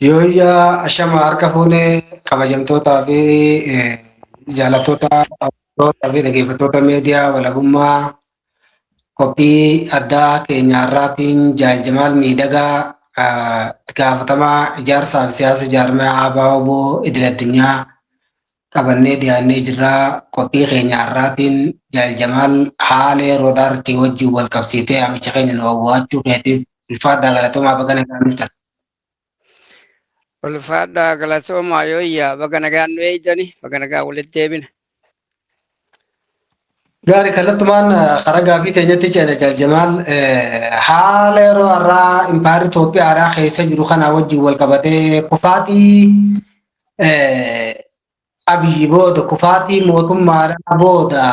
Yooyyaa ashama harka fuunee kabajamtootaa fi jaallattoota fi dhaggeeffattoota miidiyaa walabummaa qophii addaa keenya har'aatiin Jaal Jamaal Miidhagaa itti gaafatamaa ijaarsaa fi siyaasa jaarmiyaa ABO idil addunyaa qabannee dhiyaannee jirra. Qophii keenya har'aatiin Jaal Jamaal haala yeroodhaa irratti wajjin wal qabsiitee amicha keenya nu awwaachuu keetiif ulfaadhaa galatoomaa baga nagaan dhuftan. Ulfaadhaa galatoomaa yooyyaa baga nagaan nu eeydani baga nagaan walitti deebina. Gaarii kallattumaan karaa gaafii teenyatti ceena Jaal Jamaal haala yeroo har'aa impaayerri Itoophiyaadhaa keessa jiru kanaa wajjin wal qabatee kufaatii Abiyyi booda kufaatii mootummaadhaa booda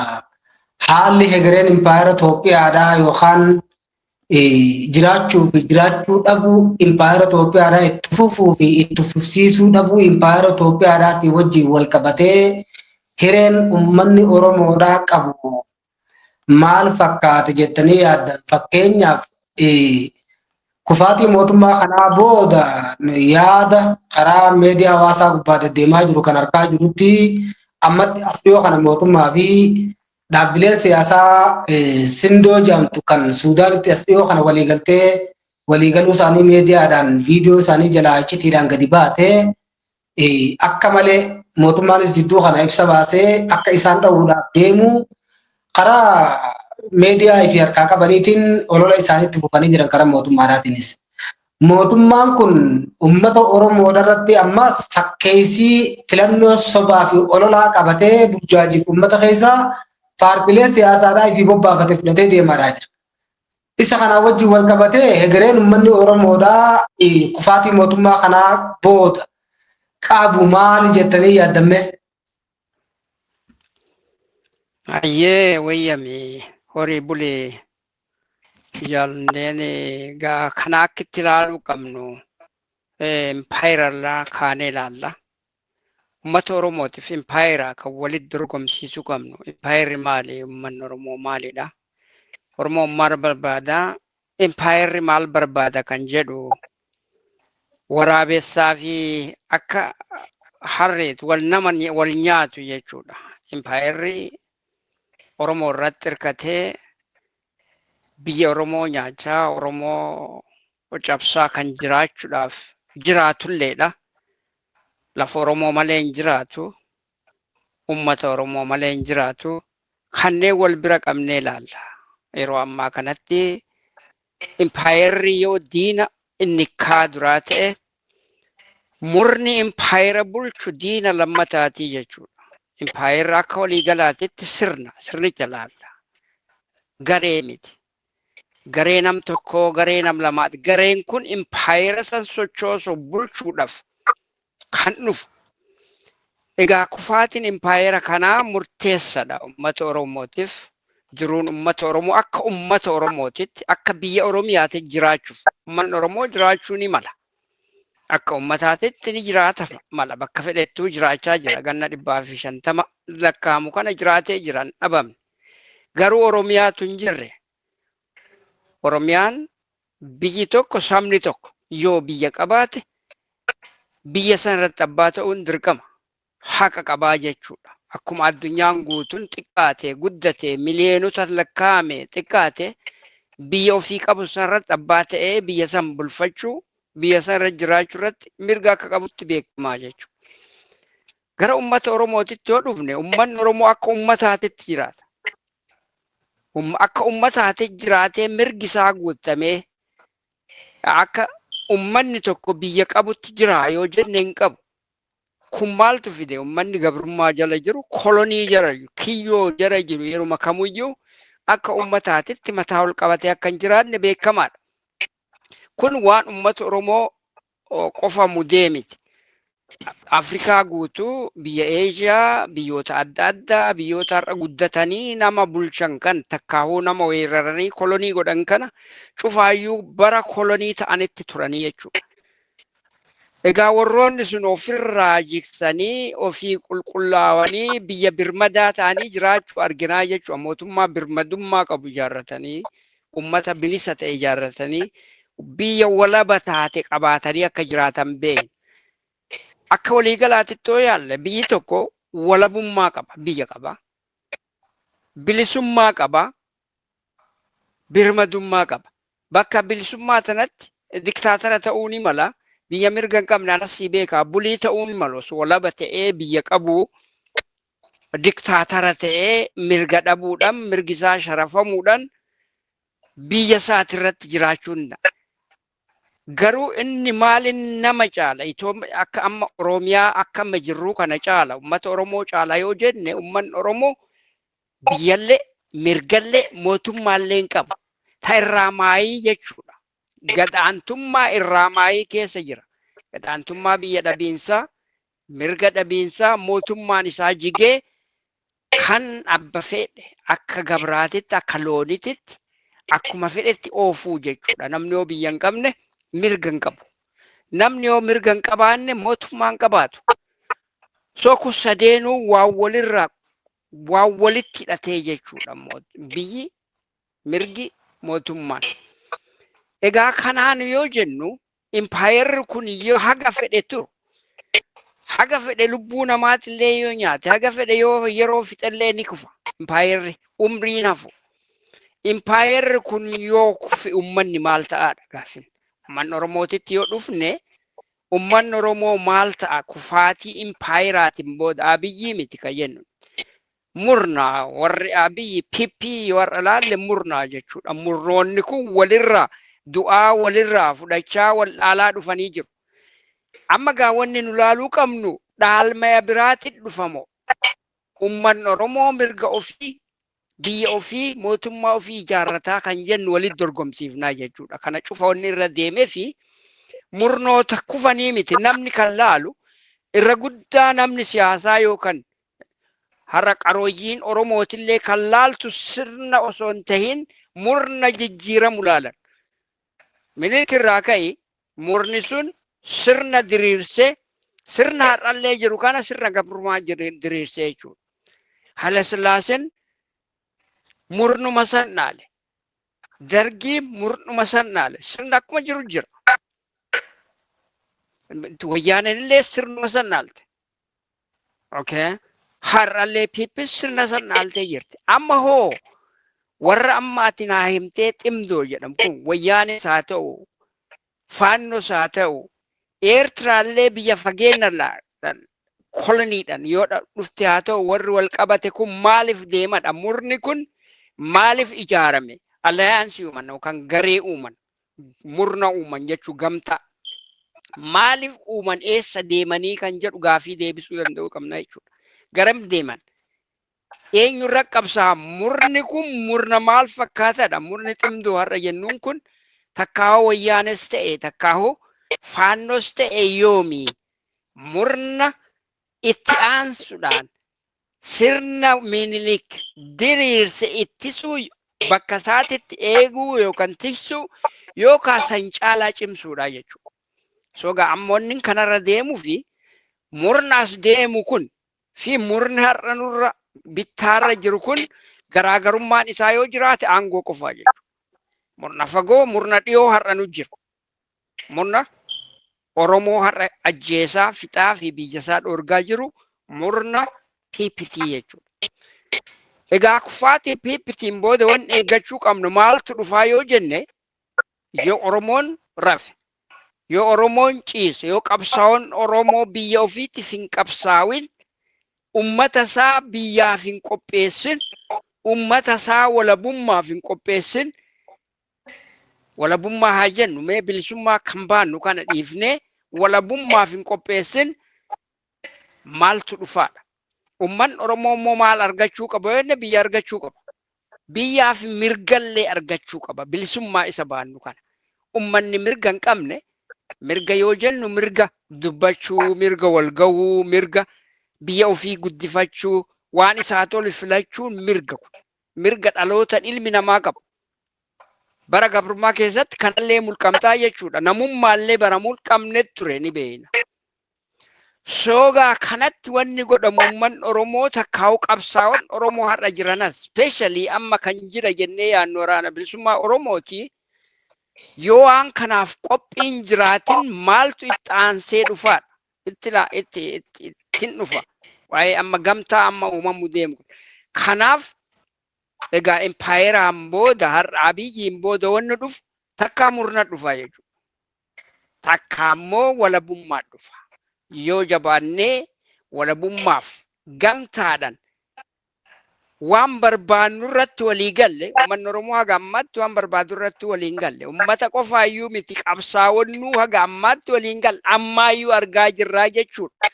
haalli hegereen impaayera Itoophiyaadhaa yookaan jiraachuu fi jiraachuu dhabuu impaayera Itoophiyaadhaa itti fufuu fi itti fufsiisuu dhabuu impaayera Itoophiyaadhaatiin wajjin wal qabatee hireen uummanni Oromoodhaa qabu maal fakkaate jettanii yaaddan? Fakkeenyaaf kufaatii mootummaa kanaa booda yaada karaa miidiyaa hawaasaa gubbaa deddeemaa jiru kan argaa jirutti ammatti as dhiyoo kana mootummaa fi dhaabbileen siyaasaa Simdoo jedhamtu kan Suudaanitti as dhiyoo kana waliigaltee waliigaluu isaanii miidiyaadhaan viidiyoon isaanii jalaa iccitiidhaan gadi baatee akka malee mootummaanis jidduu kana ibsa baasee akka isaan dha'uudhaaf deemu karaa miidiyaa fi harkaa qabaniitiin olola isaaniitti fufanii jiran karaa mootummaadhaatiinis. Mootummaan kun uummata Oromoo irratti ammas fakkeessii filannoo sobaa fi ololaa qabatee burjaajiif uummata keessaa paartilee siyaasaadhaa fi bobbaafate fudhatee deemaa jira. Isa kanaa wajjin wal qabatee hegereen uummanni Oromoodhaa kufaatii mootummaa kanaa booda qabu maali jettanii yaaddamme? Hayyee wayyami horii bulee jaalleen gaa kana akka itti ilaaluu qabnu impaayera irraa kaanee ilaalla. Uummata Oromootiif impaayera kan walitti dorgomsiisuu qabnu. Impaayerri maali? Uummanni Oromoo maalidha? Oromoon maal barbaada? Impaayerri maal barbaada kan jedhu waraabessaa fi akka harreetu wal nama wal nyaatu jechuudha. Impaayerri Oromoo irratti hirkatee biyya Oromoo nyaachaa Oromoo cabsaa kan jiraachuudhaaf jiraatulleedha. Lafa Oromoo malee hin jiraatu. Uummata Oromoo malee hin jiraatu. Kanneen wal bira qabnee ilaalla. Yeroo ammaa kanatti impaayerri yoo diina inni kaa duraa ta'e murni impaayera bulchu diina lammataatii jechuudha. Impaayerri akka waliigalaatitti sirna sirnicha laalla. Garee miti. Garee nam tokkoo garee nam lamaati. Gareen kun impaayera san sochoosu bulchuudhaaf kan dhufu. Egaa kufaatiin impaayera kanaa murteessadha uummata Oromootiif. Jiruun uummata Oromoo akka uummata Oromootitti akka biyya Oromiyaatti jiraachuuf uummanni Oromoo jiraachuu ni mala. Akka uummataatitti ni jiraata mala bakka fedhettuu jiraachaa jira ganna 150 lakkaa'amu kana jiraatee jira hin dhabamne. Garuu Oromiyaatu hin jirre. Oromiyaan biyyi tokko sabni tokko yoo biyya qabaate biyya sana irratti abbaa ta'uun dirqama haqa qabaa jechuudha. Akkuma addunyaan guutuun xiqqaate guddate miliyoonota lakkaa'ame xiqqaate biyya ofii qabu sana irratti abbaa ta'ee biyya san bulfachuu biyya san irra jiraachuu irratti mirga akka qabutti beekamaa jechuudha. Gara uummata Oromootitti yoo dhufne uummanni Oromoo akka uummataatitti jiraata. Akka uummataatti jiraatee mirgi isaa guutamee akka uummanni tokko biyya qabutti jira yoo jenne hin qabu. Kun maaltu fide? Uummanni gabrummaa jala jiru, kolonii jala jiru, kiyyoo jala jiru yeruma kamuyyuu akka uummataatitti mataa ol qabatee akka hin jiraanne beekamaadha. Kun waan uummata Oromoo qofa mudee miti. Afrikaa guutuu, biyya Eeshiyaa, biyyoota adda addaa, biyyoota har'a guddatanii nama bulchan kan takkaahuu nama weeraranii kolonii godhan kana cufaayyuu bara kolonii ta'anitti turanii jechuudha. Egaa warroonni sun ofirraa jigsanii ofii qulqullaawanii biyya birmadaa ta'anii jiraachuu arginaa jechuudha. Mootummaa birmadummaa qabu ijaarratanii, uummata bilisa ta'e ijaarratanii, biyya walaba taate qabaatanii akka jiraatan beekna. Akka waliigalaatti yoo yaalle, biyyi tokko walabummaa qaba, biyya qaba. Bilisummaa qaba. Birmadummaa qaba. Bakka bilisummaa sanatti diktaatara ta'uu ni mala. Biyya mirga hin qabne anas beekaa bulii ta'uu ni malu. Osoo walaba ta'ee biyya qabu diktaatara ta'ee mirga dhabuudhaan, mirgi isaa sharafamuudhaan biyya isaatirratti jiraachuu ni danda'a. Garuu inni maalin nama caala? Akka amma Oromiyaa akka amma jirruu kana caala, uummata Oromoo caala yoo jenne, uummanni Oromoo biyyallee, mirgallee, mootummaallee hin qabu. Ta irraa maayii jechuudha. Gadhaantummaa irraa maayii keessa jira. Gadhaantummaa biyya dhabiinsaa, mirga dhabiinsaa, mootummaan isaa jigee kan abba fedhe akka gabraatitti, akka loonititti, akkuma fedhetti oofuu jechuudha. Namni yoo biyya hin qabne mirga hin qabu. Namni yoo mirga hin qabaanne mootummaa hin qabaatu. So kun sadeenuu waan walirraa waan walitti hidhatee jechuudha, biyyi, mirgi, mootummaan. Egaa kanaan yoo jennu, impaayerri kun yoo haga fedhe turu, haga fedhe lubbuu namaatillee yoo nyaate, haga fedhe yoo yeroo fixellee ni kufa. Impaayerri umriin hafu. Impaayerri kun yoo kufe uummanni maal ta'aadha gaafin. Uummanni Oromootitti yoo dhufne, uummanni Oromoo maal ta'a kufaatii impaayeraatiin booda? Abiyyii miti kan jennu. Murna warri Abiyyi PP warra laalle murnaa jechuudha. Murnoonni kun walirraa du'aa walirraa fudhachaa wal dhaalaa dhufanii jiru. Amma gaa wanni nu laaluu qabnu dhaalmaya biraatti dhufamo. Uummanni Oromoo mirga ofii, biyya ofii, mootummaa ofii ijaarrataa kan jennu walitti dorgomsiifnaa jechuudha. Kana cufa wanni irra deemee fi murnoota kufanii miti namni kan laalu irra guddaa, namni siyaasaa yookaan har'a qarooyyiin Oromootillee kan laaltu sirna osoo hin tahin murna jijjiiramu laalan. Minilik irraa ka'e murni sun sirna diriirsee, sirna har'allee jiru kana, sirna gabrummaa diriirsee jechuudha. Haile Sillaaseen murnuma san dhaale. Dargii murnuma san dhaale. Sirna akkuma jiru jira. Wayyaaneen illee sirnuma san dhaalte. Okay. Har'allee PP sirna san dhaaltee jirti. Amma hoo warra amma ati naa himtee ximdoo jedhamu kun, wayyaanis haa ta'u, faannos haa ta'u, Eertiraallee biyya fageenya koloniidhaan yoo dhufte haa ta'u, warri wal qabate kun maaliif deemadha? Murni kun maaliif ijaarame? Alliance uuman yookaan garee uuman, murna uuman jechuu, gamtaa. Maaliif uuman, eessa deemanii kan jedhu gaafii deebisuu danda'uu qabna jechuudha. Garam deeman? Eenyurra qabsaa? Murni kun murna maal fakkaatadha? Murni ximdoo har'a jennuun kun takkaahoo wayyaanes ta'e, takkaahoo faannos ta'e, yoomi murna itti aansuudhaan sirna Minilik diriirse ittisuu, bakka isaatitti eeguu yookaan tiksuu yookaan san caalaa cimsuudha jechuudha. So gaa ammoonni kanarra deemuu fi murna as deemu kun fi murni har'a nurra bittaarra jiru kun garaagarummaan isaa yoo jiraate aangoo qofaa jechuudha. Murna fagoo, murna dhiyoo har'a nu jiru. Murna Oromoo har'a ajjeesaa, fixaa fi biyya isaa dhoorgaa jiru murna PPT jechuudha. Egaa kufaatii PPT'n booda wanni eeggachuu qabnu maaltu dhufaa yoo jenne, yoo Oromoon rafe, yoo Oromoon ciise, yoo qabsaa'oon Oromoo biyya ofiitiif hin qabsaawin, ummata isaa biyyaaf hin qopheessin, ummata isaa walabummaaf hin qopheessin, walabummaa haa jennu mee, bilisummaa kan baannu kana dhiifnee, walabummaaf hin qopheessin, maaltu dhufaadha? Uummanni Oromoo immoo maal argachuu qaba yoo jenne, biyya argachuu qaba. Biyyaa fi mirgallee argachuu qaba. Bilisummaa isa baannu kana. Uummanni mirga hin qabne, mirga yoo jennu mirga dubbachuu, mirga wal gahuu, mirga biyya ofii guddifachuu, waan isaa tolu filachuun mirga kun. Mirga dhalootan ilmi namaa qabu. Bara gabrummaa keessatti kanallee mulqamtaa jechuudha. Namummaallee bara mulqamne ture ni beekna. Soogaa kanatti wanni godhamu, uummanni Oromoo takkaa'u qabsaa'oon Oromoo har'a jiranas, especially amma kan jira jennee yaadnu waraana bilisummaa Oromooti. Yoo waan kanaaf qophiin jiraatin maaltu itti aansee dhufaadha? Itti laa itti ittiin dhufa. Waa'ee amma gamtaa amma uumamu deemu. Kanaaf egaa impaayeraan booda har'a Abiyyiin booda wanni dhufu takkaa murna dhufa jechuudha. Takka ammoo walabummaa dhufa. Yoo jabaannee walabummaaf gamtaadhaan waan barbaannu irratti walii galle, uummanni Oromoo haga ammaatti waan barbaadu irratti walii hin galle. Uummata qofaayyuu miti, qabsaa'onnuu haga ammaatti walii hin galle, ammaayyuu argaa jirraa jechuudha.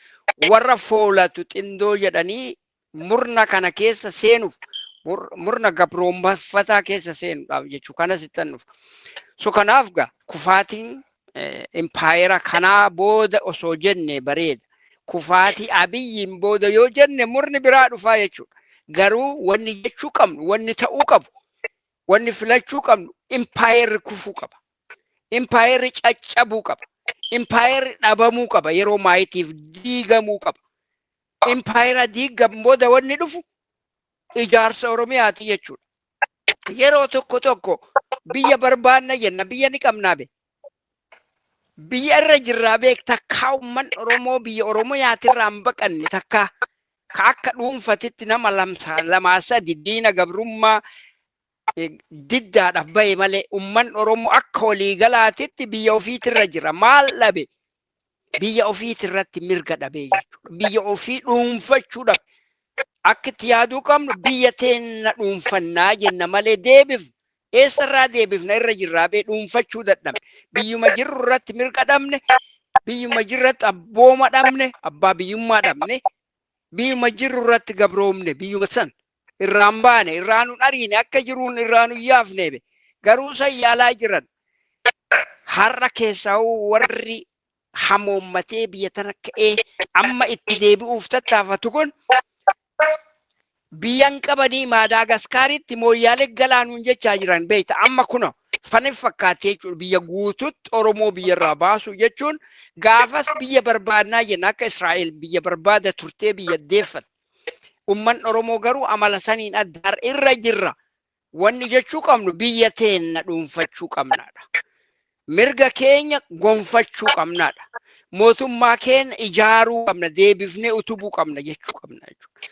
Warra foolatu xindoo jedhanii murna kana keessa seenuuf, murna gabroomfataa keessa seenuudhaaf jechuudha. Kanas ittan dhufa. So kanaaf gaa kufaatiin impaayera kanaa booda osoo jenne bareeda. Kufaatii Abiyyiin booda yoo jenne murni biraa dhufaa jechuudha. Garuu wanni jechuu qabnu, wanni ta'uu qabu, wanni filachuu qabnu, impaayerri kufuu qaba. Impaayerri caccabuu qaba. Impaayerri dhabamuu qaba. Yeroo maayitiif diigamuu qaba. Impaayera diigamu booda wanni dhufu ijaarsa Oromiyaati jechuudha. Yeroo tokko tokko biyya barbaanna jenna, biyya ni qabnaa be. Biyya irra jirraa beek, takkaa uummanni Oromoo biyya Oromiyaatirraa hin baqanne, takkaa ka akka dhuunfatitti nama lamaa sadi diina gabrummaa diddaadhaaf bahe malee, uummanni Oromoo akka waliigalaatitti biyya ofiitirra jira. Maal dhabe? Biyya ofiitirratti mirga dhabee jechuudha. Biyya ofii dhuunfachuu dhabe. Akka itti yaaduu qabnu, biyya teenna dhuunfannaa jenna malee deebifna. Eessarraa deebifna? Irra jirraa bee dhuunfachuu dadhabne. Biyyuma jirru irratti mirga dhabne, biyyuma jirratti abbooma dhabne, abbaa biyyummaa dhabne, biyyuma jirru irratti gabroomne, biyyuma san irraan baane, irraa nun ariine, akka jiruun irraa nun yaafne be. Garuu san yaalaa jiran. Har'a keessaa warri hamoommatee biyya tana ka'ee amma itti deebi'uuf tattaafatu kun biyyan qabanii Maadaagaskaaritti mooyyaalee galaanuun jechaa jiran beekta. Amma kuno fanif fakkaatee jechuudha. Biyya guututti Oromoo biyyarraa baasu jechuun, gaafas biyya barbaadnaa jenna, akka Israa'el biyya barbaada turtee biyya deeffatte. Uummanni Oromoo garuu amala saniin adda irra jirra. Wanni jechuu qabnu, biyya teenna dhuunfachuu qabnaadha. Mirga keenya gonfachuu qabnaadha. Mootummaa keenya ijaaruu qabna, deebifnee utubuu qabna jechuu qabna jechuudha.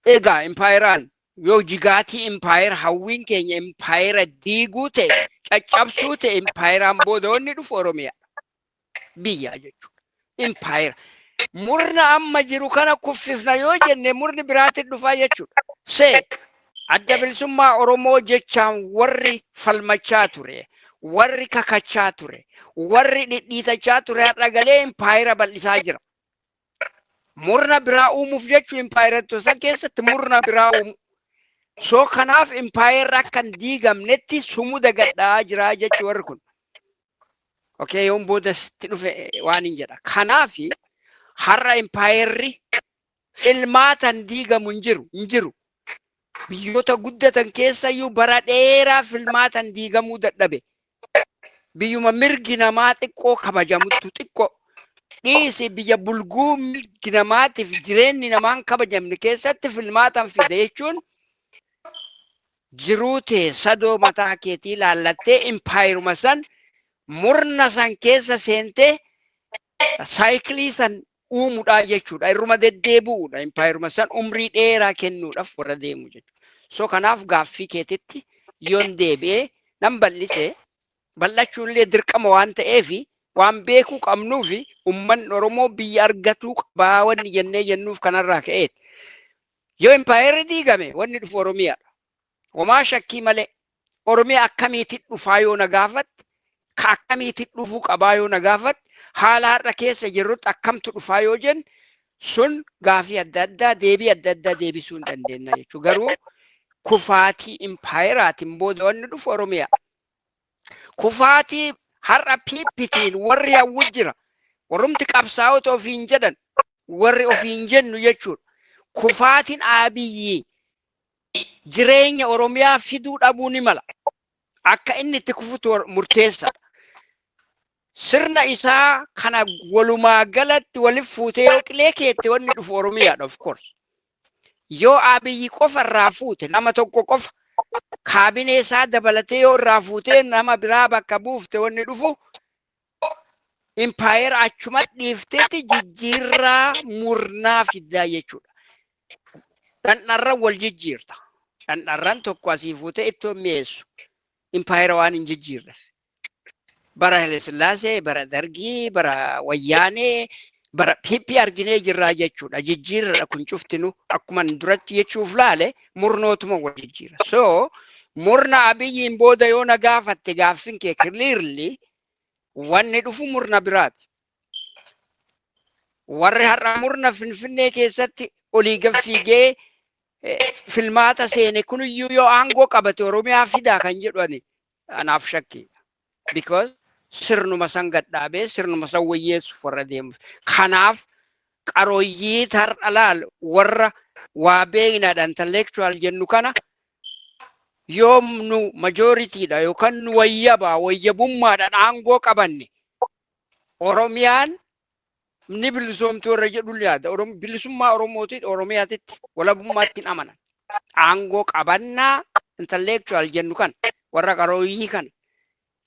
Egaa impaayeraan yoo jigaatii impaayera, hawwiin keenya impaayera diiguu ta'e, caccabsuu ta'e, impaayeraan booda wanni dhufu Oromiyaa biyya jechuudha. Impaayera. Murna amma jiru kana kuffifna yoo jenne murni biraatti dhufaa jechuudha. See Adda Bilisummaa Oromoo jechaan warri falmachaa ture, warri kakachaa ture, warri dhidhiitachaa ture har'a galee impaayera bal'isaa jira. Murna biraa uumuuf jechuun impaayera san keessatti murna biraa uumu. So kanaaf impaayerri akka hin diigamnetti sumuda gadhaa jira jechuu warri kun. Okay, yoon booda sitti dhufe waan hin jedha. Kanaaf har'a impaayerri filmaatan diigamu hin jiru, hin jiru. Biyyoota guddatan keessayyuu bara dheeraa filmaatan diigamuu dadhabe. Biyyuma mirgi namaa xiqqoo kabajamuttu xiqqoo. Dhiisi, biyya bulguu mirgi namaatiif jireenyi namaa hin kabajamne keessatti filmaatan fide jechuun jiruu tee sadoo mataa keetii laallattee impaayiruma san murna san keessa seentee cycle san uumuudha jechuudha. Irruma deddeebi'uudha. Impaayiruma san umrii dheeraa kennuudhaaf warra deemu jechuudha. So kanaaf gaaffii keetitti yoon deebi'ee nan bal'ise, bal'achuun illee dirqama waan ta'eefi waan beekuu qabnuufi uummanni Oromoo biyya argatuu qabaa wanni jennee jennuuf kanarraa ka'eeti. Yoo impaayerri diigame wanni dhufu Oromiyaadha. Homaa shakkii malee. Oromiyaa akkamiitti dhufaa yoo na gaafatte, ka akkamiitti dhufuu qabaa yoo na gaafatte, haala har'a keessa jirrutti akkamtu dhufaa yoo jenne, sun gaafii adda addaa deebii adda addaa deebisuu hin dandeenya jechuudha. Garuu kufaatii impaayeraatiin booda wanni dhufu Oromiyaa. Kufaatii har'a PPtiin warri hawwu jira. Warrumti qabsaa'ota ofiin jedhan, warri ofiin jennu jechuudha. Kufaatiin Abiyyi jireenya Oromiyaa fiduu dhabuu ni mala. Akka inni itti kufutu murteessaadha. Sirna isaa kana walumaa galatti walif fuutee yoo qilee keette wanni dhufu Oromiyaadha, of course. Yoo Abiyyi qofa irraa fuute, nama tokko qofa kaabinee isaa dabalatee yoo irraa fuutee nama biraa bakka buufte, wanni dhufu Impaayera achuma dhiifteeti jijjiirraa murnaa fiddaa jechuudha. Dhandharra wal jijjiirta. Dhandharran tokko asii fuutee ittoo mi'eessu. Impaayera waan hin jijjiirreef. Bara Haile, bara Dargii, bara Wayyaanee, bara PP arginee jirraa jechuudha. Jijjiirradha kun cuftinu akkuma duratti jechuuf laale murnootuma wal jijjiira. So murna Abiyyiin booda yoo na gaafatte, gaaffin kee clearly wanni dhufu murna biraati. Warri har'a murna Finfinnee keessatti olii gad fiigee filmaata seene kuniyyuu yoo aangoo qabate Oromiyaa fidaa kan jedhu ani anaaf shakkiidha. Because sirnuma san gadhaabee sirnuma san wayyeessuuf warra deemuuf. Kanaaf qarooyyii tar'a laal warra waa beeknaadha, intellectual jennu kana, yoom nu majoritydha yookaan nu wayyabaa wayyabummaadhaan aangoo qabanne Oromiyaan ni bilisoomti warra jedhu yaada. Bilisummaa Oromootiin Oromiyaatitti walabummaatti hin amanan. Aangoo qabannaa intellectual jennu kana, warra qarooyyii kana,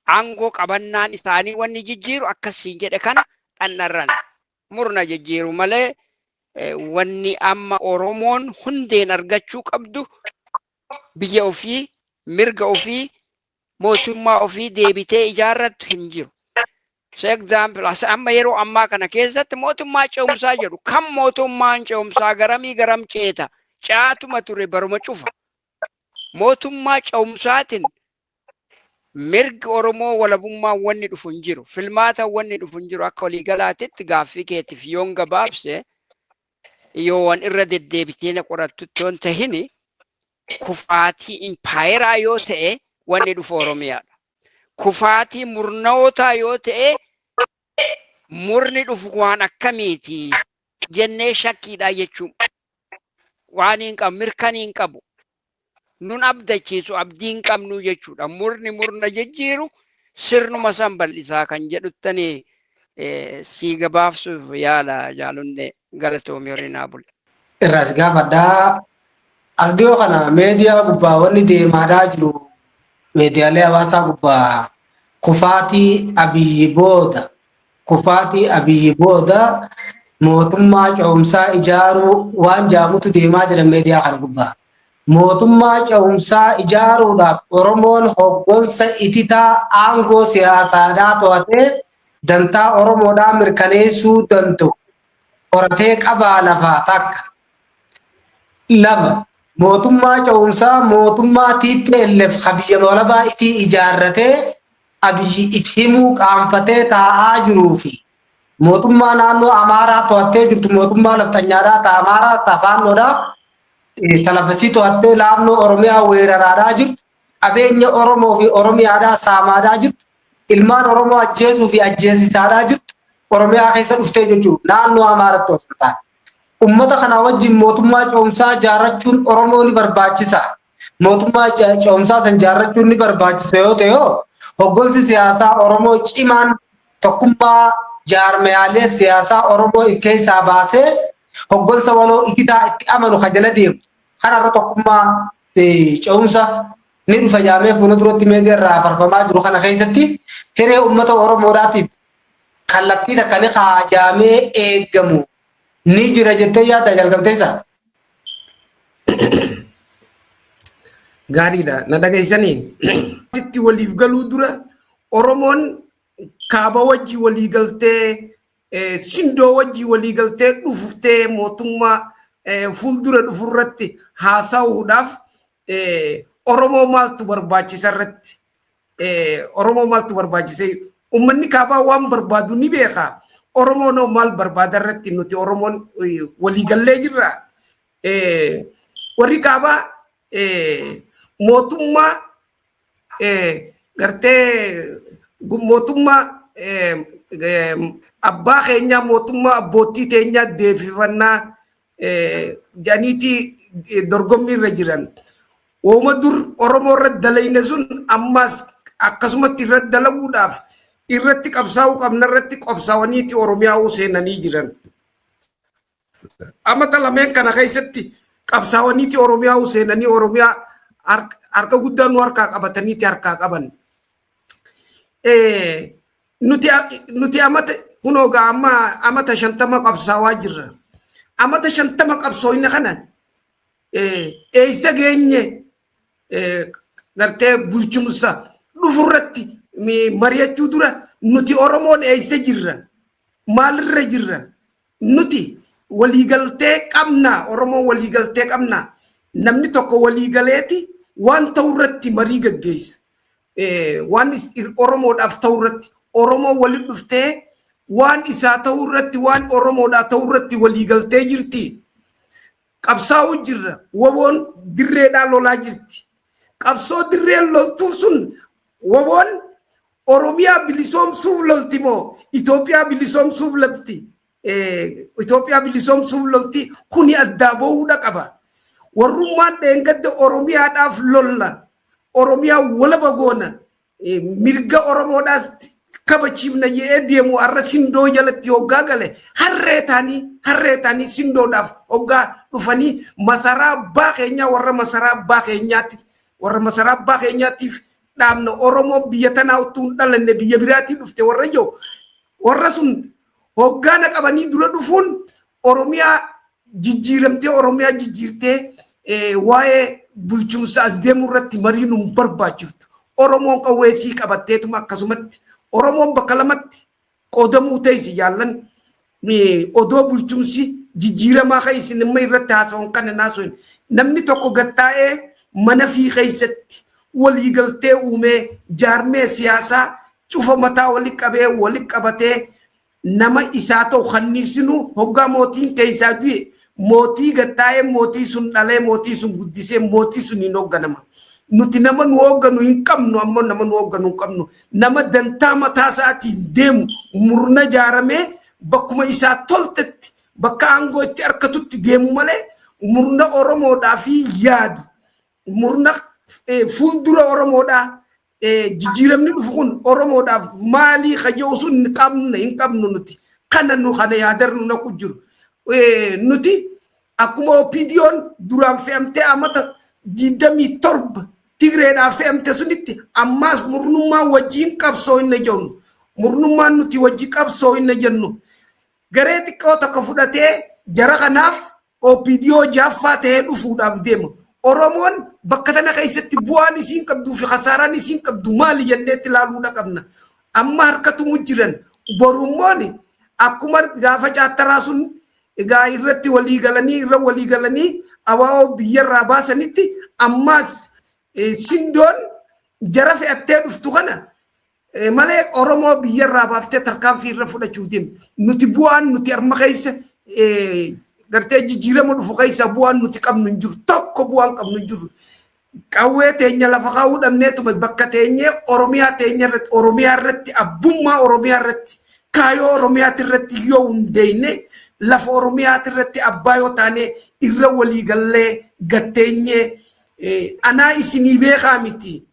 aangoo qabannaan isaanii wanni jijjiiru akkasiin jedhe kana dhandharran murna jijjiiru malee, wanni amma Oromoon hundeen argachuu qabdu biyya ofii, mirga ofii, mootummaa ofii deebitee ijaarrattu hin jiru. So example, as amma yeroo ammaa kana keessatti mootummaa ce'umsaa jedhu kan mootummaan ce'umsaa garamii garam ceeta? Caatuma ture baruma cufa. Mootummaa ce'umsaatiin mirgi Oromoo walabummaan wanni dhufu hin jiru. Filmaata wanni dhufu hin jiru. Akka waliigalaatitti gaaffii keetiif yoon gabaabse, yoo wan irra deddeebitee na qorattutti yoon tahini, kufaatii impaayeraa yoo ta'e wanni dhufu Oromiyaadha. Kufaatii murnootaa yoo ta'e murni dhufu waan akkamiiti jennee shakkiidha jechuun waan hin qabu, mirkanii hin qabu. Nun abdachiisu, abdii hin qabnu jechuudha. Murni murna jijjiiru sirnuma san bal'isaa kan jedhuttani sii gabaabsuuf yaala. Jaalonne, galatoomii, horii naa bule. Irraas gaafadhaa. As dhiyoo kana meediyaa gubbaa wanni deemaadhaa jiru, miidiyaalee hawaasaa gubbaa, kufaatii Abiyyi booda, kufaatii Abiyyi booda mootummaa ce'umsaa ijaaruu waan jaamutu deemaa jira miidiyaa kana gubbaa. Mootummaa ce'umsaa ijaaruudhaaf Oromoon hoggansa ititaa aangoo siyaasaadhaa to'atee dantaa Oromoodhaa mirkaneessuu danda'u horatee qabaa lafaa takka. Lama, mootummaa ce'umsaa mootummaa TPLF biyya walabaa itii ijaarratee Abiyyi it himuu qaanfatee taa'aa jiruu fi mootummaa naannoo Amaaraa to'attee jirtu, mootummaa nafxanyaadhaa ta Amaaraa ta Faannoodhaa talafasii to'attee naannoo Oromiyaa weeraraadhaa jirtu, qabeenya Oromoo fi Oromiyaadhaa saamaadhaa jirtu, ilmaan Oromoo ajjeesuu fi ajjeesisaadhaa jirtu Oromiyaa keessa dhuftee jechuudha, naannoo Amaaratti osoo taane. Ummata kana wajjin mootummaa ce'umsaa ijaarrachuun Oromoo ni barbaachisa. Mootummaa ce'umsaa san ijaarrachuun ni barbaachisa yoo ta'e, hoo hoggansi siyaasaa Oromoo cimaan tokkummaa jaarmiyaalee siyaasaa Oromoo keessaa baasee hoggansa waloo ititaa itti amanu kan jala deemu kanarra tokkummaa ce'umsa ni dhufa jaamee fuula duratti meediyaa irraa farfamaa jiru kana keessatti hiree uummata Oromoodhaatiif kallattii takka ni kaajaamee eeggamu ni jira jettee yaadda, jalqabteessa? Gaariidha. Na dhageessanii? Itti waliif galuu dura Oromoon kaaba wajji walii galtee, sindoo wajji walii galtee dhuftee mootummaa fuuldura dhufu irratti haasa'uudhaaf Oromoo maaltu barbaachisa irratti, Oromoo maaltu barbaachise, uummanni kaabaa waan barbaadu ni beeka. Oromoon hoo maal barbaada irratti nuti Oromoon walii gallee jirra. Warri kaabaa mootummaa gartee mootummaa abbaa keenyaa, mootummaa abbootii teenyaa deebifannaa jedhaniitii dorgommii irra jiran. Wooma dur Oromoo irratti dalayne sun ammas akkasumatti irratti dalaguudhaaf irratti qabsaa'uu qabna irratti qabsaa'aniiti Oromiyaa seenanii jiran. Amata lameen kana keessatti qabsaa'aniiti Oromiyaa seenanii Oromiyaa harka guddaa nu harkaa qabataniiti harkaa qaban. Nuti amata kunoo gaa amma amata 50 qabsaawaa jirra. Amata 50 qabsooyne kana eessa geenye? Gartee bulchumsa dhufurratti mari'achuu dura nuti Oromoon eessa jirra? Maalirra jirra? Nuti waliigaltee qabna. Oromoon waliigaltee qabna. Namni tokko waliigaleeti waan ta'urratti marii gaggeessa. Waan Oromoodhaaf ta'urratti Oromoon walitti dhuftee waan isaa ta'urratti, waan Oromoodhaa ta'urratti waliigaltee jirti. Qabsaa'uu jirra. Woboon dirreedhaa lolaa jirti. Qabsoo dirreen loltuuf sun woboon Oromiyaa bilisoomsuuf lolti moo Itoophiyaa bilisoomsuuf lolti? Itoophiyaa bilisoomsuuf lolti, kuni addaa bahuudha qaba. Warrummaan dheengadda Oromiyaadhaaf lolla. Oromiyaa walaba goona. Mirga Oromoodhaas kabachiifna jedhee deemu har'a sindoo jalatti hoggaa gale harree ta'anii sindoodhaaf hoggaa dhufanii masaraa abbaa keenyaa, warra masaraa abbaa keenyaatiif dhaabna, Oromoon biyya tanaa utuu hin dhalanne biyya biraatii dhufte warra jiru, warra sun hoggaana qabanii dura dhufuun Oromiyaa jijjiiramtee, Oromiyaa jijjiirtee waa'ee bulchiinsa as deemuu irratti marii nu barbaachiftu. Oromoon qawweessii qabatteetuma akkasumatti Oromoon bakka lamatti qoodamuu teessi jaallan, odoo bulchiinsi jijjiiramaa kan isin imma irratti haasa'uun kana naasuun namni tokko gattaa'ee mana fi keessatti waliigaltee uumee jaarmee siyaasaa cufa mataa walitti qabee walitti qabatee nama isaa ta'u kanniisinu hoggaa mootiin keessaa du'e mootii gattaa'ee mootii sun dhalee mootii sun guddisee mootii sun hin hoogganama. Nuti nama nu hoogganu hin qabnu, ammoo nama nu hoogganu hin qabnu. Nama dantaa mataa isaatiin deemu murna jaaramee bakkuma isaa toltetti, bakka aangoo itti harkatutti deemu malee murna Oromoodhaa fi yaadu, murna fuuldura Oromoodhaa jijjiiramni dhufu kun Oromoodhaaf maalii kaja'u sun hin qabne, hin qabnu nuti. Kana nu kana yaadarnu naqu jiru. Nuti akkuma OPDO'n duraan fe'amtee amata 27 Tigreedhaan fe'amte sunitti ammaas murnummaa wajjin qabsoo hin jennu. Murnummaan nuti wajji qabsoo hin jennu. Garee xiqqoo tokko fudhatee jara kanaaf OPDO jaaffaa ta'ee dhufuudhaaf deema. Oromoon bakka tana keessatti bu'aan isiin qabduu fi kasaaraan isiin qabdu maali jenneetti ilaaluudha qabna. Amma harkatumu jiran, borummoon akkuma gaafa caattaraa sun egaa irratti walii galanii irra walii galanii abaa'oo biyyarraa baasanitti ammaas sindoon jara fe'attee dhuftu kana malee Oromoo biyyarraa baaftee tarkaanfii irra fudhachuuf deemti. Nuti bu'aan nuti amma keessa gartee jijjiirama dhufu keessa bu'aan nuti qabnu hin jiru. Tokko bu'aan qabnu hin jiru. Qawwee teenya lafa kaa'uu dhabneetuma bakka teenyee Oromiyaa teenya irratti, Oromiyaa irratti, abbummaa Oromiyaa irratti, kaayoo Oromiyaati irratti yoo hundeeyne, lafa Oromiyaati irratti abbaa yoo taane, irra walii gallee gatteenyee anaa isinii beekaa miti.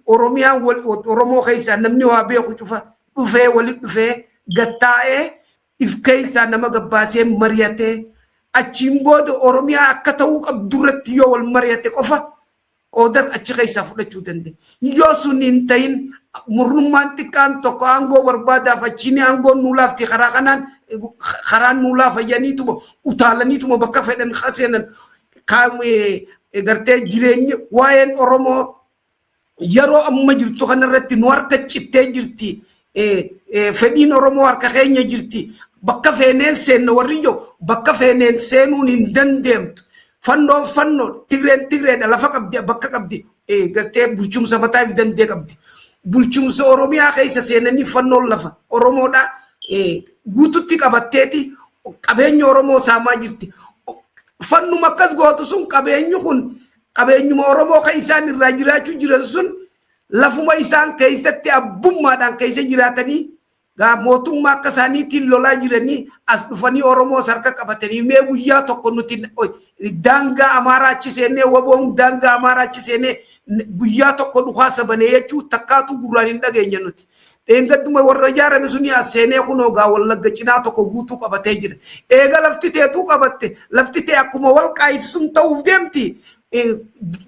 Oromiyaan Oromoo keessaa namni waa beeku cufa dhufee walitti dhufee gattaa'ee if keessaa nama gabbaasee mari'atee achiin booda Oromiyaa akka ta'uu qabdu irratti yoo wal mari'ate qofa qooda achi keessaa fudhachuu dandeenya. Yoo sun hin ta'in murnummaan xiqqaan tokko aangoo barbaadaaf achiin aangoon nuu laafti, karaa kanaan karaan nuu laafa jedhaniituma utaalaniituma bakka fedhan seenan gartee jireenya waa'een Oromoo yeroo amma jirtu kanarratti nu harka cittee jirti. Fedhiin Oromoo harka keenya jirti. Bakka feeneen seenna warri jiru bakka feeneen seenuun hin dandeemtu. Fannoon fannoo, Tigreen Tigreedha, lafa qabdi, bakka qabdi, gartee bulchumsa mataa if dandee qabdi. Bulchumsa Oromiyaa keessa seenanii fannoon lafa Oromoodha guututti qabatteeti qabeenya Oromoo saamaa jirti. Fannuma akkas gootu sun qabeenyi kun qabeenyuma Oromoo kan isaan irraa jiraachuu jiran sun lafuma isaan keessatti abbummaadhaan keessa jiraatanii gaa mootummaa akka isaaniitiin lolaa jiranii as dhufanii Oromoo harka qabatanii mee guyyaa tokko nuti daangaa Amaaraa achi seennee, waboon daangaa Amaaraa achi seennee guyyaa tokko dhukaasa banee jechuu takkaatu gurraan hin dhageenya nuti. Dheengadduma warra ijaarame suni as seenee kunoo gaa Wallagga cinaa tokko guutuu qabatee jira. Eega lafti teetuu qabatte, lafti tee akkuma Walqaayit sun ta'uuf deemti.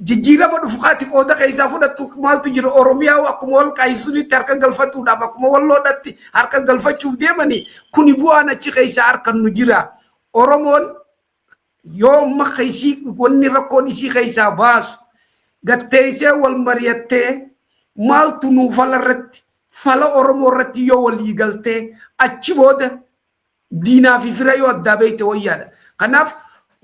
Jijjiirama dhufu kaati qooda keessaa fudhattu maaltu jira? Oromiyaa akkuma Walqaayit sunitti harka galfatuudhaaf, akkuma Walloodhatti harka galfachuuf deemanii, kuni bu'aan achi keessaa harkannu jira. Oromoon yoo amma keessii wanni rakkoon isii keessaa baasu gatteessee wal mari'attee, maaltu nuu fala irratti, fala Oromoo irratti yoo walii galtee, achi booda diinaa fi fira yoo addaa beekte wayyaadha. Kanaaf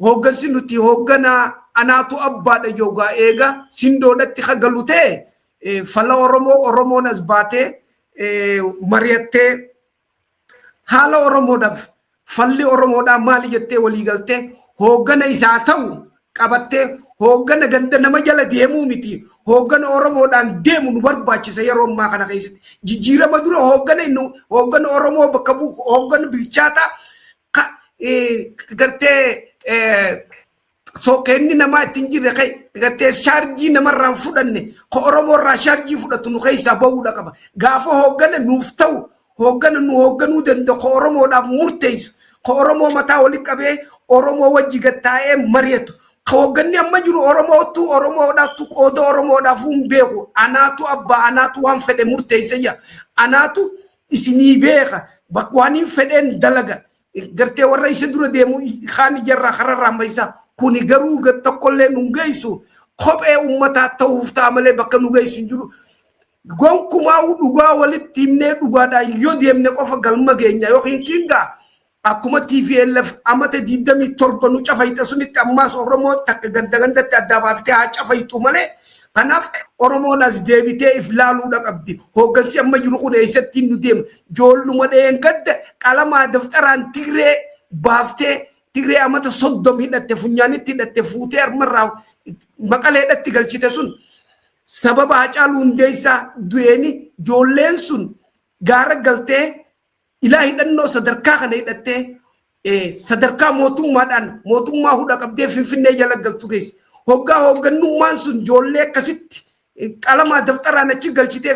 hooggansi nuti hoogganaa anaatu abbaadha yoogaa eega sindoodhatti kagalu ta'e, fala Oromoo Oromoon as baatee mari'attee, haala Oromoodhaaf falli Oromoodhaa maali jettee walii galtee, hooggana isaa ta'u qabattee, hooggana ganda nama jala deemuu miti, hooggana Oromoodhaan deemu nu barbaachisa. Yeroo ammaa kana keessatti jijjiirama dura hooggana inni hooggana Oromoo bakka bu'u, hooggana bilchaataa gartee sookeenni namaa ittiin jirre, gartee shaarjii namarraan fudhanne, ka Oromoo irraa shaarjii fudhatu nu keessaa bahuudha qaba. Gaafa hooggana nuuf ta'u, hooggana nu hoogganuu danda'u, ka Oromoodhaaf murteessu, ka Oromoo mataa walitti qabee Oromoo wajji gattaa'ee mari'atu. Ka hoogganni amma jiru Oromootu Oromoodhaatu qooda Oromoodhaaf hin beeku. Anaatu abbaa, anaatu waan fedhe murteessa jira. Anaatu isinii beeka. Bakka waan hin fedheen dalaga. Gartee warra isa dura deemu kaan ijarraa kararraa ammaysaa. Kuni garuu tokkollee nu geessu, kophee uummataa ta'uuf ta'a malee bakka nu geessu hin jiru. Gonkumaa dhugaa walitti himnee dhugaadhaan yoo deemne qofa galma geenya, yookiin kingaa akkuma TPLF amata 27 nu cafayxe sunitti ammaas Oromoo takka ganda gandatti addaa baaftee haa cafayxu malee. Kanaaf Oromoon as deebitee if laaluudha qabdi. Hooggansi amma jiru kun eessatti nu deema? Joolluma dheengadda qalamaa daftaraan Tigree baaftee, Tigree amata 30 hidhatte, funyaanitti hidhatte, fuutee harmarraa Maqaleedhatti galchite sun, sababa Hacaaluu Hundeessaa du'eeni ijoolleen sun gaara galtee ilaa hidhannoo sadarkaa kana hidhattee, sadarkaa mootummaadhaan mootummaa hudha qabdee Finfinnee jala galtu keessa. Hoggaa hooggannummaan sun ijoollee akkasitti qalamaa daftaraan achi galchitee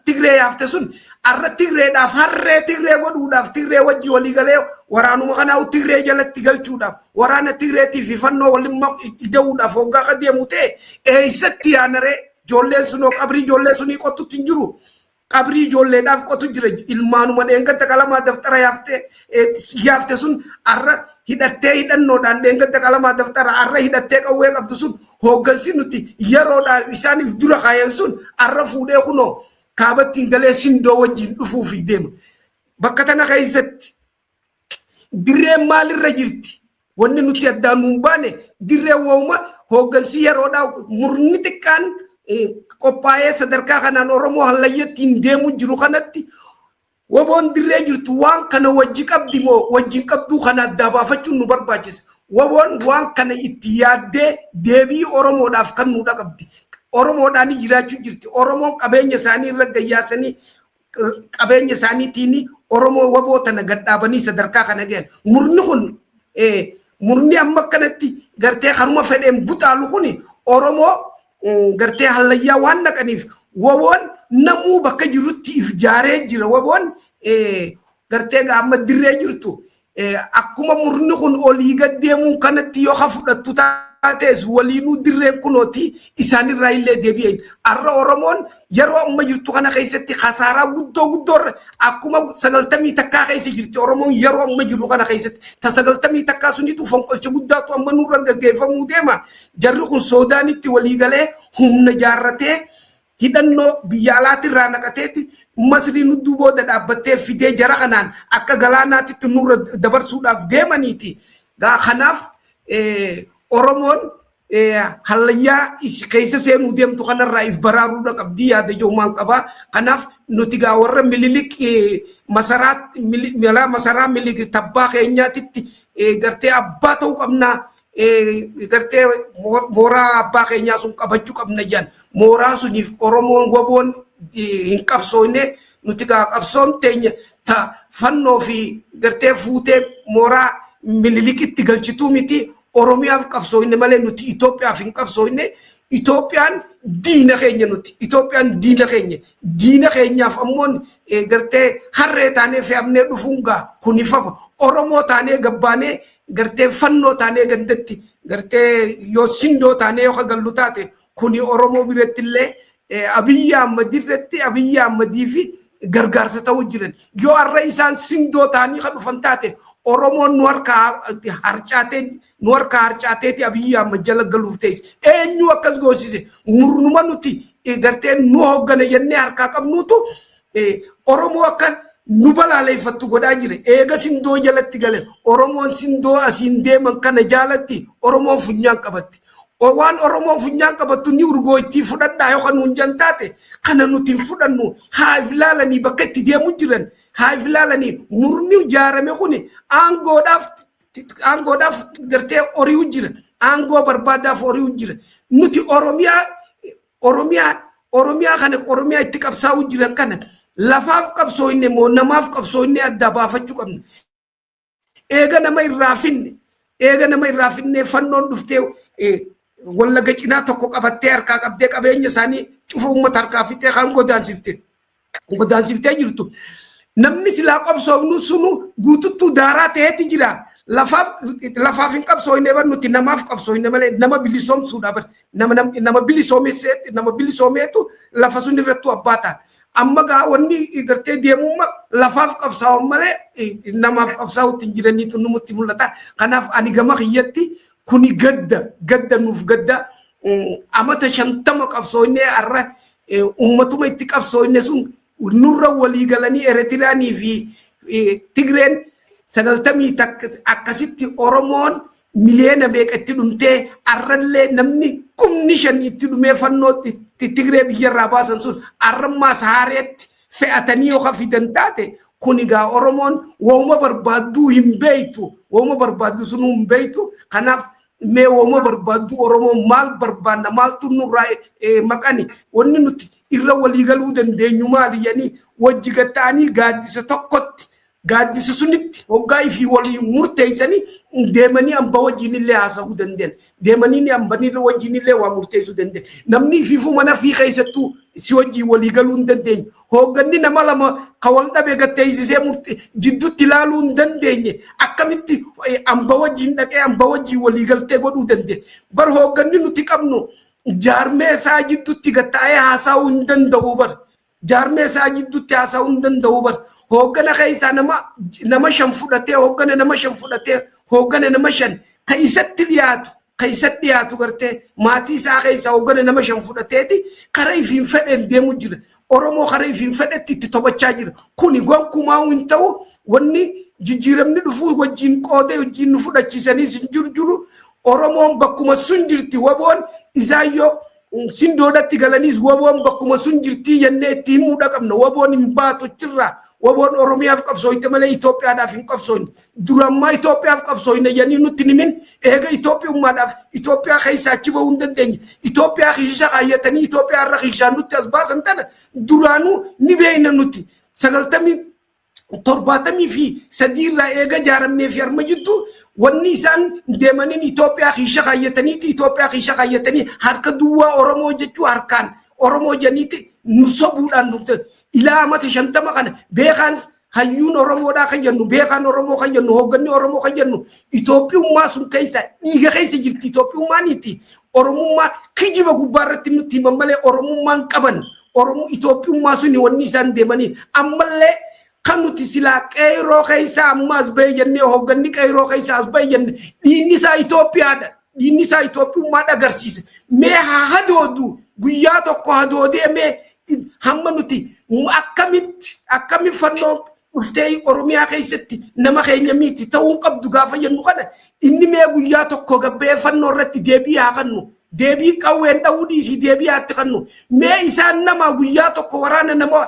Tigree yaafte sun arra Tigreedhaaf harree Tigree godhuudhaaf, Tigree wajji walii galee waraanuma kanaa Tigree jalatti galchuudhaaf, waraana Tigreetii fi fannoo waliin ida'uudhaaf hoggaa ka deemu ta'e, eessatti yaanaree? Ijoolleen sunoo qabrii ijoollee sunii qottutti hin jiru. Qabrii ijoolleedhaaf qotu jira. Ilmaanuma dheengadda qalamaa daftara yaafte sun arra hidhattee, hidhannoodhaan dheengadda qalamaa daftara arra hidhattee qawwee qabdu sun, hooggansi nuti yeroodhaan isaaniif dura kaayan sun arra fuudhee kunoo kaabattiin galee sindoo wajjin dhufuufi deema. Bakka tana keessatti dirreen maalirra jirti? Wanni nuti addaan nuun baane dirreen wooma hooggansi yeroodhaa murni xiqqaan qophaa'ee sadarkaa kanaan Oromoo hallayyatti hin deemu jiru kanatti, WBOn dirree jirtu waan kana wajji qabdi moo wajjin qabduu kana addaa baafachuun nu barbaachisa. WBOn waan kana itti yaaddee deebii Oromoodhaaf kennuudha qabdi. Oromoodhaan jiraachuu jirti. Oromoon qabeenya isaanii irra gayyaasanii, qabeenya isaaniitiin Oromoo WBO tana gadhaabanii sadarkaa kana gahan. Murni kun, murni amma akkanatti gartee haruma fedheen buxaalu kun, Oromoo gartee hallayyaa waan naqaniif, WBOn namuu bakka jirutti if jaaree jira. WBOn gartee amma dirree jirtu akkuma murni kun olii gad deemuun kanatti yoo ka fudhattu taates, waliinuu dirreen kunooti isaanirraa illee deebi'een. Har'a Oromoon yeroo amma jirtu kana keessatti kasaaraa guddoo guddoorra akkuma 91 keessa jirti Oromoon yeroo amma jiru kana keessatti. Ta 91 sunitu fonqolcha guddaatu amma nurra gaggeeffamuu deema. Jarri kun Soodaanitti walii galee humna jaarratee, hidhannoo biyya alaatirraa naqateeti, Masrii nudduu booda dhaabbattee fidee jara kanaan akka galaanaatitti nurra dabarsuudhaaf deemaniiti. Kanaaf Oromoon hallayyaa keessa seenuu deemtu kanarraa if baraaruudha qabdii yaada ijoomaan qabaa. Kanaaf nuti gaa warra Mililik masaraa masaraa Mililik tabbaa keenyaatitti gartee abbaa ta'uu qabnaa. Gartee mooraa abbaa keenyaa sun qabachuu qabna jedhan. Mooraa suniif Oromoon WBOn hin qabsoofne. Nuti gaa qabsoon teenya ta fannoo fi gartee fuutee mooraa Mililikitti galchituu miti. Oromiyaaf qabsoofne malee nuti Itoophiyaaf hin qabsoofne. Itoophiyaan Diina keenya nuti. Itoophiyaan diina keenya. Diina keenyaaf ammoo gartee harree taanee fe'amnee dhufuun gaa kuni fafa. Oromoo taanee gabbaanee gartee fannoo taanee gandatti gartee yoo sindoo taanee yoo gallu taate, kuni Oromoo biratti illee Abiyyi Ahmad irratti, Abiyyi Ahmadii fi gargaarsa ta'uu jiran. Yoo har'a isaan sindoo ta'anii kan dhufan taate, Oromoon nu harkaa harcaateeti Abiyyi Ahmad jala galuuf ta'es. Eenyu akkas goosise? Murnuma nuti gartee nu hooggana jennee harkaa qabnuutu Oromoo akka nu balaaleeffattu godhaa jira. Eega sindoo jalatti gale, Oromoon sindoo asiin deeman kana jaalatti Oromoon funyaan qabatti. Waan Oromoon funyaan qabattu ni urgooytii fudhadhaa yookaan nuun jan taate, kana nuti hin fudhannu. Haa if ilaalanii, bakka itti deemu jiran haa if ilaalanii. Murni ijaarame kun aangoodhaaf gartee horiiu jira. Aangoo barbaadaaf horiiu jira. Nuti Oromiyaa kana, Oromiyaa itti qabsaa'u jiran kana, lafaaf qabsooyne moo namaaf qabsooyne addaa baafachuu qabna. Eega nama irraa finne, eega nama irraa finnee, fannoon dhuftee Wallaga cinaa tokko qabattee harkaa qabdee, qabeenya isaanii cufa uummata harkaa fixee kan godaansiftee jirtu. Namni silaa qabsoofnu sunu guututtuu daaraa ta'eeti jira. Lafaaf hin qabsooyne bar, nuti namaaf qabsooyne malee, nama bilisoomsuudha bar. Nama bilisoomeseetti, nama bilisoomeetu lafa sun irrattuu abbaa ta'a. Amma gaa wanni gartee deemumma lafaaf qabsaa'an malee namaaf qabsaa'utti hin jiraniitu numutti mul'ata. Kanaaf ani gama kiyyatti kuni gadda, gadda nuuf gadda. Amata 50 qabsooynee, har'a uummatuma itti qabsooyne sun nurra walii galanii, Eritiraanii fi Tigreen 91 akkasitti Oromoon miliyoona meeqa itti dhumtee, har'allee namni 5,000 itti dhumee, fannoo Tigree biyyarraa baasan sun har'ammaa Sahaareetti fe'atanii yoo fidan taate, kun egaa Oromoon wooma barbaadduu hin beeytu, wooma barbaaddu sunuu hin beeytu. Kanaaf mee wooma barbaaddu Oromoon maal barbaanna, maaltu nurraa maqani, wanni nuti irra waliigaluu dandeenyu maali jedhanii wajji gatta'anii gaaddisa tokkotti, gaaddisa sunitti hoggaa ifii walii murteessanii deemanii hamba wajjin illee haasa'uu danda'an. Deemanii hambanii wajjin illee waa murteessuu danda'an. Namni ifiifuu mana fi keessattuu si wajjin walii galuu hin dandeenye. Hoogganni nama lama ka wal dhabe gatteessisee jidduutti ilaaluu hin dandeenye akkamitti hamba wajjin dhaqee hamba wajjin walii galtee godhuu danda'e? Bar hoogganni nuti qabnu jaarmee isaa jidduutti gatta'ee haasa'uu hin danda'u bar. Jaarmee isaa jidduutti haasa'uu hin danda'u bar. Hooggana keessaa nama shan fudhatee, hooggana nama shan fudhatee, hooggana nama shan ka isatti dhiyaatu, ka isatti dhiyaatu, gartee maatii isaa keessaa hooggana nama shan fudhateeti karaa ifiin fedheen deemu jira. Oromoo karaa ifiin fedhetti itti taphachaa jira. Kuni gonkumaa hin ta'u. Wanni jijjiiramni dhufuu wajjin qoodee wajjin nu fudhachiisaniis hin jiru jiru. Oromoon bakkuma sun jirti. Waboon isaayyoo sindoodhatti galaniis waboon bakkuma sun jirtii jennee itti himuudha qabna. Waboon hin baatu achirraa. Waboon Oromiyaaf qabsooyte malee Itoophiyaadhaaf hin qabsooyne. Durammaa Itoophiyaaf qabsooyne jedhanii nutti himin. Eega Itoophiyummaadhaaf Itoophiyaa keessaa achi bahuu hin dandeenye. Itoophiyaa kiisha kaayyatanii Itoophiyaa irra kiishaan nutti as baasan tana duraanuu ni beekna nuti. 90, 73 irraa eega ijaaramnee fi harma jiddu wanni isaan deemaniin Itoophiyaa kiisha kaayyataniiti, Itoophiyaa kiisha kaayyatanii harka duwwaa Oromoo jechuu, harkaan Oromoo janiiti nu sobuudhaan nu ilaa amata 50 kana beekaan hayyuun Oromoodhaa kan jennu, beekaan Oromoo kan jennu, hoogganni Oromoo kan jennu, Itoophiyummaa sun keessa dhiiga keessa jirti Itoophiyummaaniiti. Oromummaa kijiba gubbaa irratti nutti himan malee Oromummaan qaban. Oromoo Itoophiyummaa suni wanni isaan deemanii ammallee kan nuti silaa qeeroo keessa amma as bahee jennee, hoogganni qeeroo keessa as bahee jenne, dhiinni isaa Itoophiyaadha. Dhiinni isaa Itoophiyummaadha agarsiisa. Mee haa hadoodu, guyyaa tokko hadoodee, mee hamma nuti akkamitti fannoo dhuftee Oromiyaa keessatti nama keenya miti ta'uu qabdu gaafa jennu kana, inni mee guyyaa tokko gabbee fannoo irratti deebii haa kennu. Deebii qawween dha'uu dhiisii deebii haatti kennu. Mee isaan nama guyyaa tokko waraana nama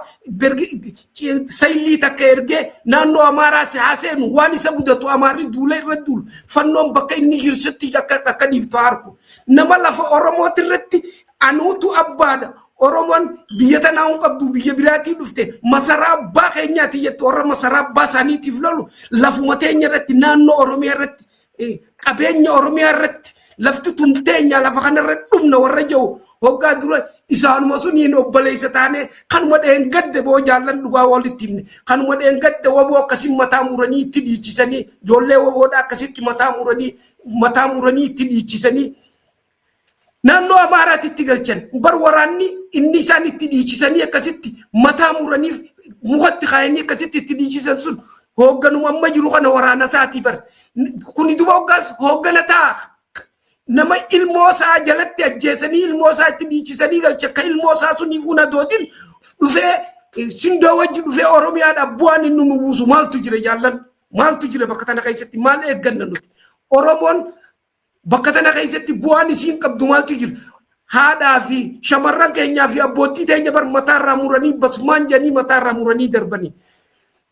saylii takka ergee naannoo Amaaraa haa seenu, waan isa gudatu Amaarri duula irra duulu, fannoon bakka inni jirsutti akka dhiiftu harku. Nama lafa Oromooti irratti anuutu abbaadha. Oromoon biyya tanaa hin qabdu, biyya biraatii dhufte, masaraa abbaa keenyaati jettu, warra masaraa abbaa isaaniitiif lolu, lafuma teenya irratti, naannoo Oromiyaa irratti, qabeenya Oromiyaa irratti, Lafti tun teenya lafa kanarra dhumna warra jiru hoggaa dura isaanuma suniin obboleessa taane kanuma dheengadde boo jaallan dhugaa walitti himne kanuma dheengadde waboo akkasiin mataa muranii itti dhiichisanii ijoollee waboodha akkasitti mataa muranii itti dhiichisanii naannoo Amaaraatti itti galchan. Bar waraanni inni isaan itti dhiichisanii akkasitti mataa muraniif mukatti kaayanii akkasitti itti dhiichisan sun hoogganuma amma jiru kana waraana isaatii bar. Kuni duba hoggaas hooggana ta'a. Nama ilmoo isaa jalatti ajjeesanii ilmoo isaa itti dhiichisanii galcha, akka ilmoo isaa suniif huna dootin dhufee sindoo wajji dhufee Oromiyaadhaaf bu'aan inni nu buusu maaltu jira jaallan? Maaltu jira bakka tana keessatti? Maal eegganna nuti? Oromoon bakka tana keessatti bu'aan isiin qabdu maaltu jira? Haadhaa fi shamarran keenyaa fi abbootii teenya bar mataarraa muranii basmaan jedhanii mataarraa muranii darbanii.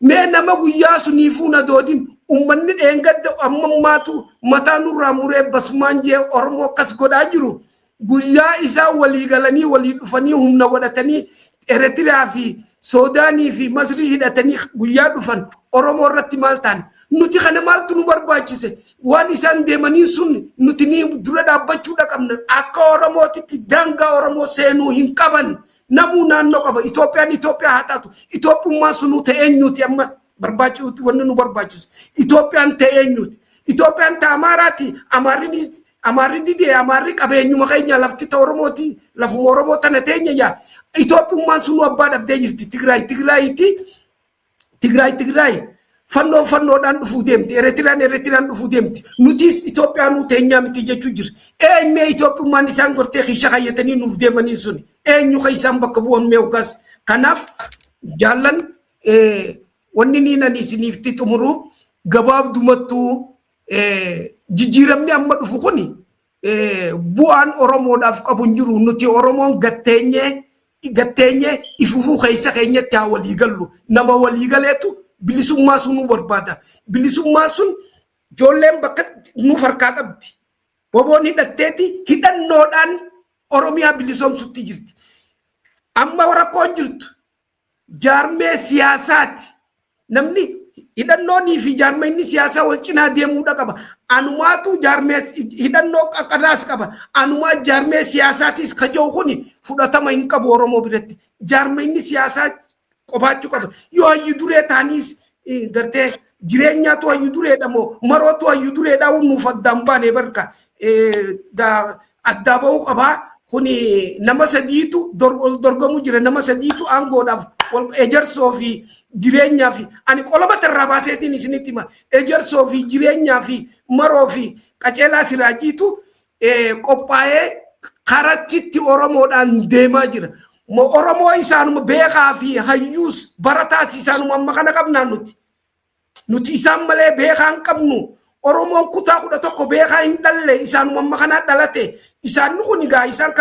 Mee nama guyyaa suniifuu na doodin uummanni dheengadda ammammaatu mataa nurraa muree basmaan jee Oromoo akkas godhaa jiru, guyyaa isaan walii galanii walii dhufanii humna godhatanii Eritiriyaa fi Soodaanii fi Masrii hidhatanii guyyaa dhufan Oromoo irratti maal ta'an? Nuti kana maaltu nu barbaachise? Waan isaan deemanii sun nuti ni dura dhaabbachuudha qabna. Akka Oromootitti daangaa Oromoo seenuu hin qaban. Namuu naannoo qaba. Itoophiyaan Itoophiyaa haa taatu. Itoophummaan sunuu ta'e eenyuuti amma barbaachisu wanni nu barbaachisu? Itoophiyaan ta'e eenyuuti? Itoophiyaan ta Amaaraati. Amaarri Amaarri didee Amaarri qabeenyuma keenya, lafti ta Oromooti, lafuma Oromoo tana teenya yaa. Itoophummaan sunuu abbaa dhabdee jirti. Tigraay Tigraayitti, Tigraay Tigraay, fannoo fannoodhaan dhufuu deemti. Eritiraan Eritiraan dhufuu deemti. Nutis Itoophiyaanuu teenyaa miti jechuu jira. Eenyee Itoophummaan isaan gortee kiisha kayyatanii nuuf deemanii sun eenyu kan isaan bakka bu'an mee hoggaas? Kanaaf jaallan, wanni niin ani isiniifti xumuru gabaabdumattuu jijjiiramni amma dhufu kuni bu'aan Oromoodhaaf qabu hin jiru. Nuti Oromoon gatteenyee gatteenyee ifufuu keessa keenyatti haa walii gallu. Nama walii galeetu bilisummaa sun nu barbaada. Bilisummaa sun ijoolleen bakka nuuf harkaa qabdi. Boboon hidhatteeti hidhannoodhaan Oromiyaa bilisoomsutti jirti. Amma rakkoon jirtu jaarmee siyaasaati. Namni hidhannoonii fi jaarmeenni siyaasaa wal cinaa deemuudha qaba. Anumaatu jaarmee hidhannoo qaqadaas qaba. Anumaa jaarmee siyaasaatis kaja'u kuni fudhatama hin qabu Oromoo biratti. Jaarmeenni siyaasaa qofaachuu qaba. Yoo hayyu duree ta'aniis gartee jireenyaatu hayyu dureedha moo marootu hayyu dureedha nuuf addaan baane barka addaa ba'uu qabaa. Kuni nama sadiitu dorgomu jira. Nama sadiitu aangoodhaaf Ejersoo fi Jireenyaa fi ani qoloma tarraa baaseetiin isinitti hima. Ejersoo fi Jireenyaa fi Maroo fi Qaceelaa Siraajiitu qophaa'ee karattitti Oromoodhaan deemaa jira. Oromoo isaanuma beekaa fi hayyuus barataas isaanuma amma kana qabnaan nuti. Nuti isaan malee beekaa hin qabnu. Oromoon kutaa 11 beekaa hin dhalle, isaanuma amma kanaa dhalate. Isaan kun egaa isaan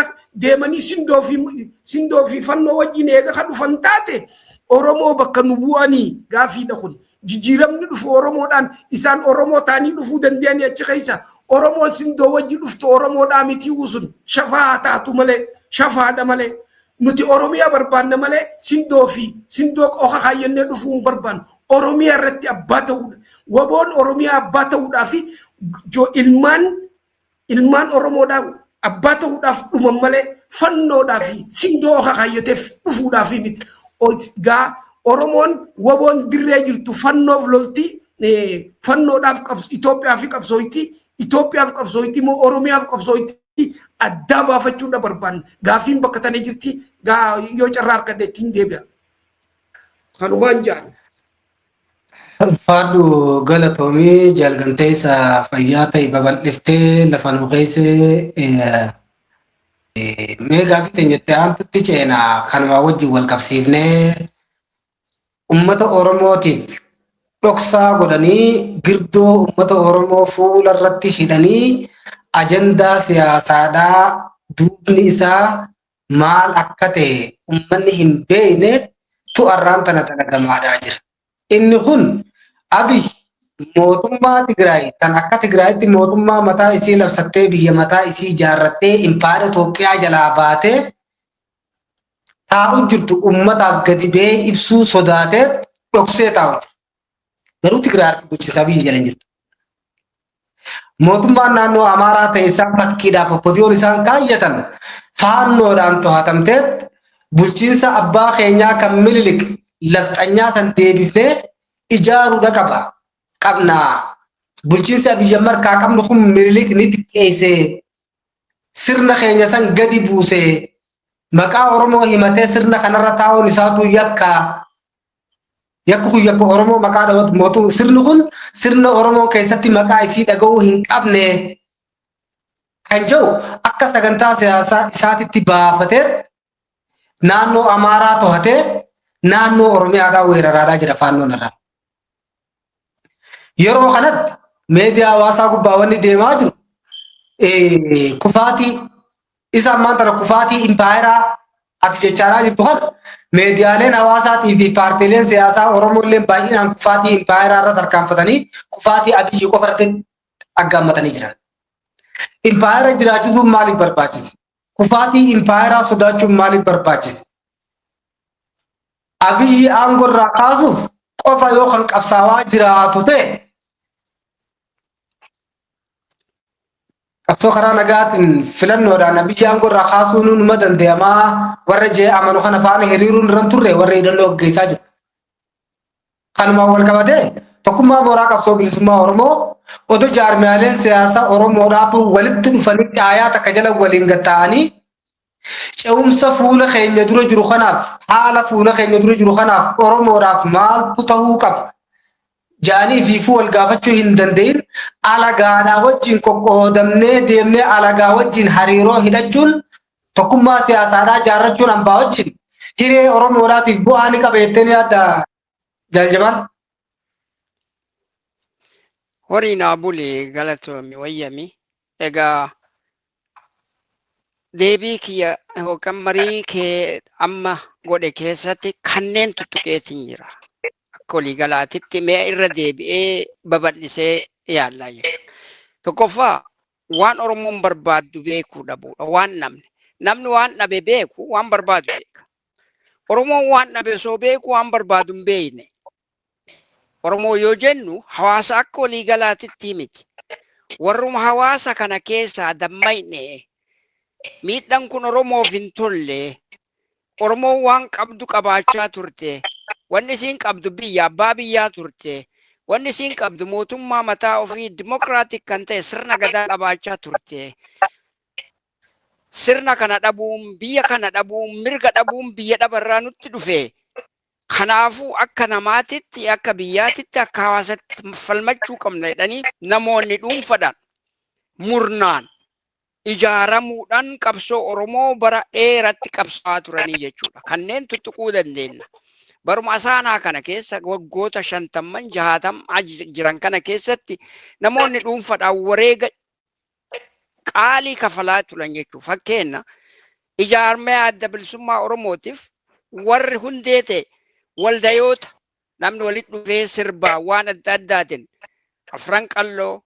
deemanii sindoo fi fannoo wajjin eega ka dhufan taate Oromoo bakka nu bu'anii gaafiidha kun. Jijjiiramni dhufu Oromoodhaan isaan Oromoo ta'anii dhufuu danda'anii achi keessa Oromoon sindoo wajji dhuftu Oromoodhaa miti sun shafaa haa taatu malee, shafaadha malee. Nuti Oromiyaa barbaanna malee sindoo fi sindoo qofa kaayyannee dhufuu hin barbaannu. Oromiyaa irratti abbaa ta'uudha. Waboon Oromiyaa abbaa ta'uudhaa fi ilmaan Oromoodhaa abbaa ta'uudhaaf dhuman malee fannoodhaa fi sindoo oka kaayyateef dhufuudhaaf miti. Gaa Oromoon waboon dirree jirtu fannoof lolti, fannoodhaaf Itoophiyaa fi qabsooyti, Itoophiyaaf qabsooyti moo Oromiyaaf qabsooyti addaa baafachuudha barbaanna. Gaafiin bakka tana jirti, gaa yoo carraa harkadhe ittiin deebi'a. Kanumaan jaan. Ulfaadhu, galatoomii jaalganteessa, fayyaa ta'e babal'iftee lafa nu keesse. Mee gaaffii teenyatti aantutti ceenaa, kanuma wajjin wal qabsiifnee ummata Oromootiif dhoksaa godhanii girdoo ummata Oromoo fuula irratti hidhanii ajandaa siyaasaadhaa duubni isaa maal akka ta'e ummanni hin beekne tu arraan tana dalagamaadhaa jira. Inni kun Abiy mootummaa Tigraay tan akka Tigraayitti mootummaa mataa isii labsattee biyya mataa isii ijaarrattee impaayera Itoophiyaa jalaa baatee taa'u jirtu ummataaf gadi ba'ee ibsuu sodaatee dhoksee taa'u jira. Garuu Tigraay harka bulchiinsaa biyya jala hin jirtu. Mootummaan naannoo Amaaraa ta'e isaan fakkiidhaaf oppodiyoon isaan kaayyatan faannoodhaan to'atamteet bulchiinsa abbaa keenyaa kan Minilik lafxanyaa san deebifnee ijaaruudha qaba qabna. Bulchiinsi Abiyyi Ahmad kaa qabnu kun Minilik ni xiqqeesse, sirna keenya san gadi buuse, maqaa Oromoo himatee sirna kanarra taa'uun isaatu yakka. Yakki kun yakka Oromoo maqaa dhawatu mootum sirni kun sirna Oromoo keessatti maqaa isii dhaga'uu hin qabne kan jedhu akka sagantaa siyaasaa isaatitti baafatee naannoo Amaaraa to'atee naannoo Oromiyaadhaa weeraraadhaa jira faannoon irraa. Yeroo kanatti meediyaa hawaasaa gubbaa wanni deemaa jiru kufaatii isa ammaan tana kufaatii impaayeraa ati jechaadhaa jirtu kana meediyaaleen hawaasaatii fi paartiileen siyaasaa Oromoo illee baay'inaan kufaatii impaayeraa irra tarkaanfatanii kufaatii Abiyyi qofa irratti aggaammatanii jiran. Impaayera jiraachisuun maaliif barbaachise? Kufaatii impaayeraa sodaachuun maaliif barbaachise? Abiyyi aangoo irraa kaasuuf qofa yoo kan qabsaawaa jiraatu ta'e, qabsoo karaa nagaatiin filannoodhaan Abiyyi aangoo irraa kaasuun numa danda'amaa warra jee amanu kana faana hiriiruun irra hin turre warra hidhannoo gaggeessaa jiru. Kanumaan wal qabatee tokkummaa mooraa qabsoo bilisummaa Oromoo odoo jaarmiyaaleen siyaasaa Oromoodhaatu walitti dhufanii caayaa takka jala waliin gatta'anii ce'umsa fuula keenya dura jiru kanaaf, haala fuula keenya dura jiru kanaaf Oromoodhaaf maaltu ta'uu qaba ja'anii fiifuu wal gaafachuu hin danda'in, alagaadhaa wajjin qoqqoodamnee deemnee alagaa wajjin hariiroo hidhachuun, tokkummaa siyaasaadhaa jaarrachuun hambaa wajjin hiree Oromoodhaatiif bu'aa ni qaba jettee ni yaadda, Jaal Jamaal? Horii naa buli, galatoomi wayyami. Egaa deebii kiyya yookaan marii kee amma godhe keessatti kanneen tuttuqeetiin jira. Akka waliigalaatitti mee irra deebi'ee babal'isee yaallaa jira. Tokkoffaa, waan Oromoon barbaaddu beekuu dhabuudha. Waan namni. Namni waan dhabe beeku waan barbaadu beeka. Oromoon waan dhabe osoo beeku waan barbaadu hin beekne. Oromoo yoo jennu hawaasa akka waliigalaatitti miti. Warruma hawaasa kana keessaa dammayne, miidhaan kun Oromoof hin tolle. Oromoon waan qabdu qabaachaa turte. Wanni isiin qabdu biyya abbaa biyyaa turte. Wanni isiin qabdu mootummaa mataa ofii dimokiraatik kan ta'e sirna gadaa qabaachaa turte. Sirna kana dhabuun, biyya kana dhabuun, mirga dhabuun biyya dhabarraa nutti dhufe. Kanaafuu akka namaatitti, akka biyyaatitti, akka hawaasatti falmachuu qabna jedhanii namoonni dhuunfadhaan murnaan ijaaramuudhaan qabsoo Oromoo bara dheeratti qabsaa'aa turanii jechuudha. Kanneen tuttuquu dandeenya. Baruma asaanaa kana keessa waggoota 50 60 jiran kana keessatti namoonni dhuunfadhaan wareega qaalii kafalaa turan jechuudha. Fakkeenya, ijaarmaya Adda Bilisummaa Oromootiif warri hundee ta'e waldayoota namni walitti dhufee sirbaa waan adda addaatiin Afran Qalloo,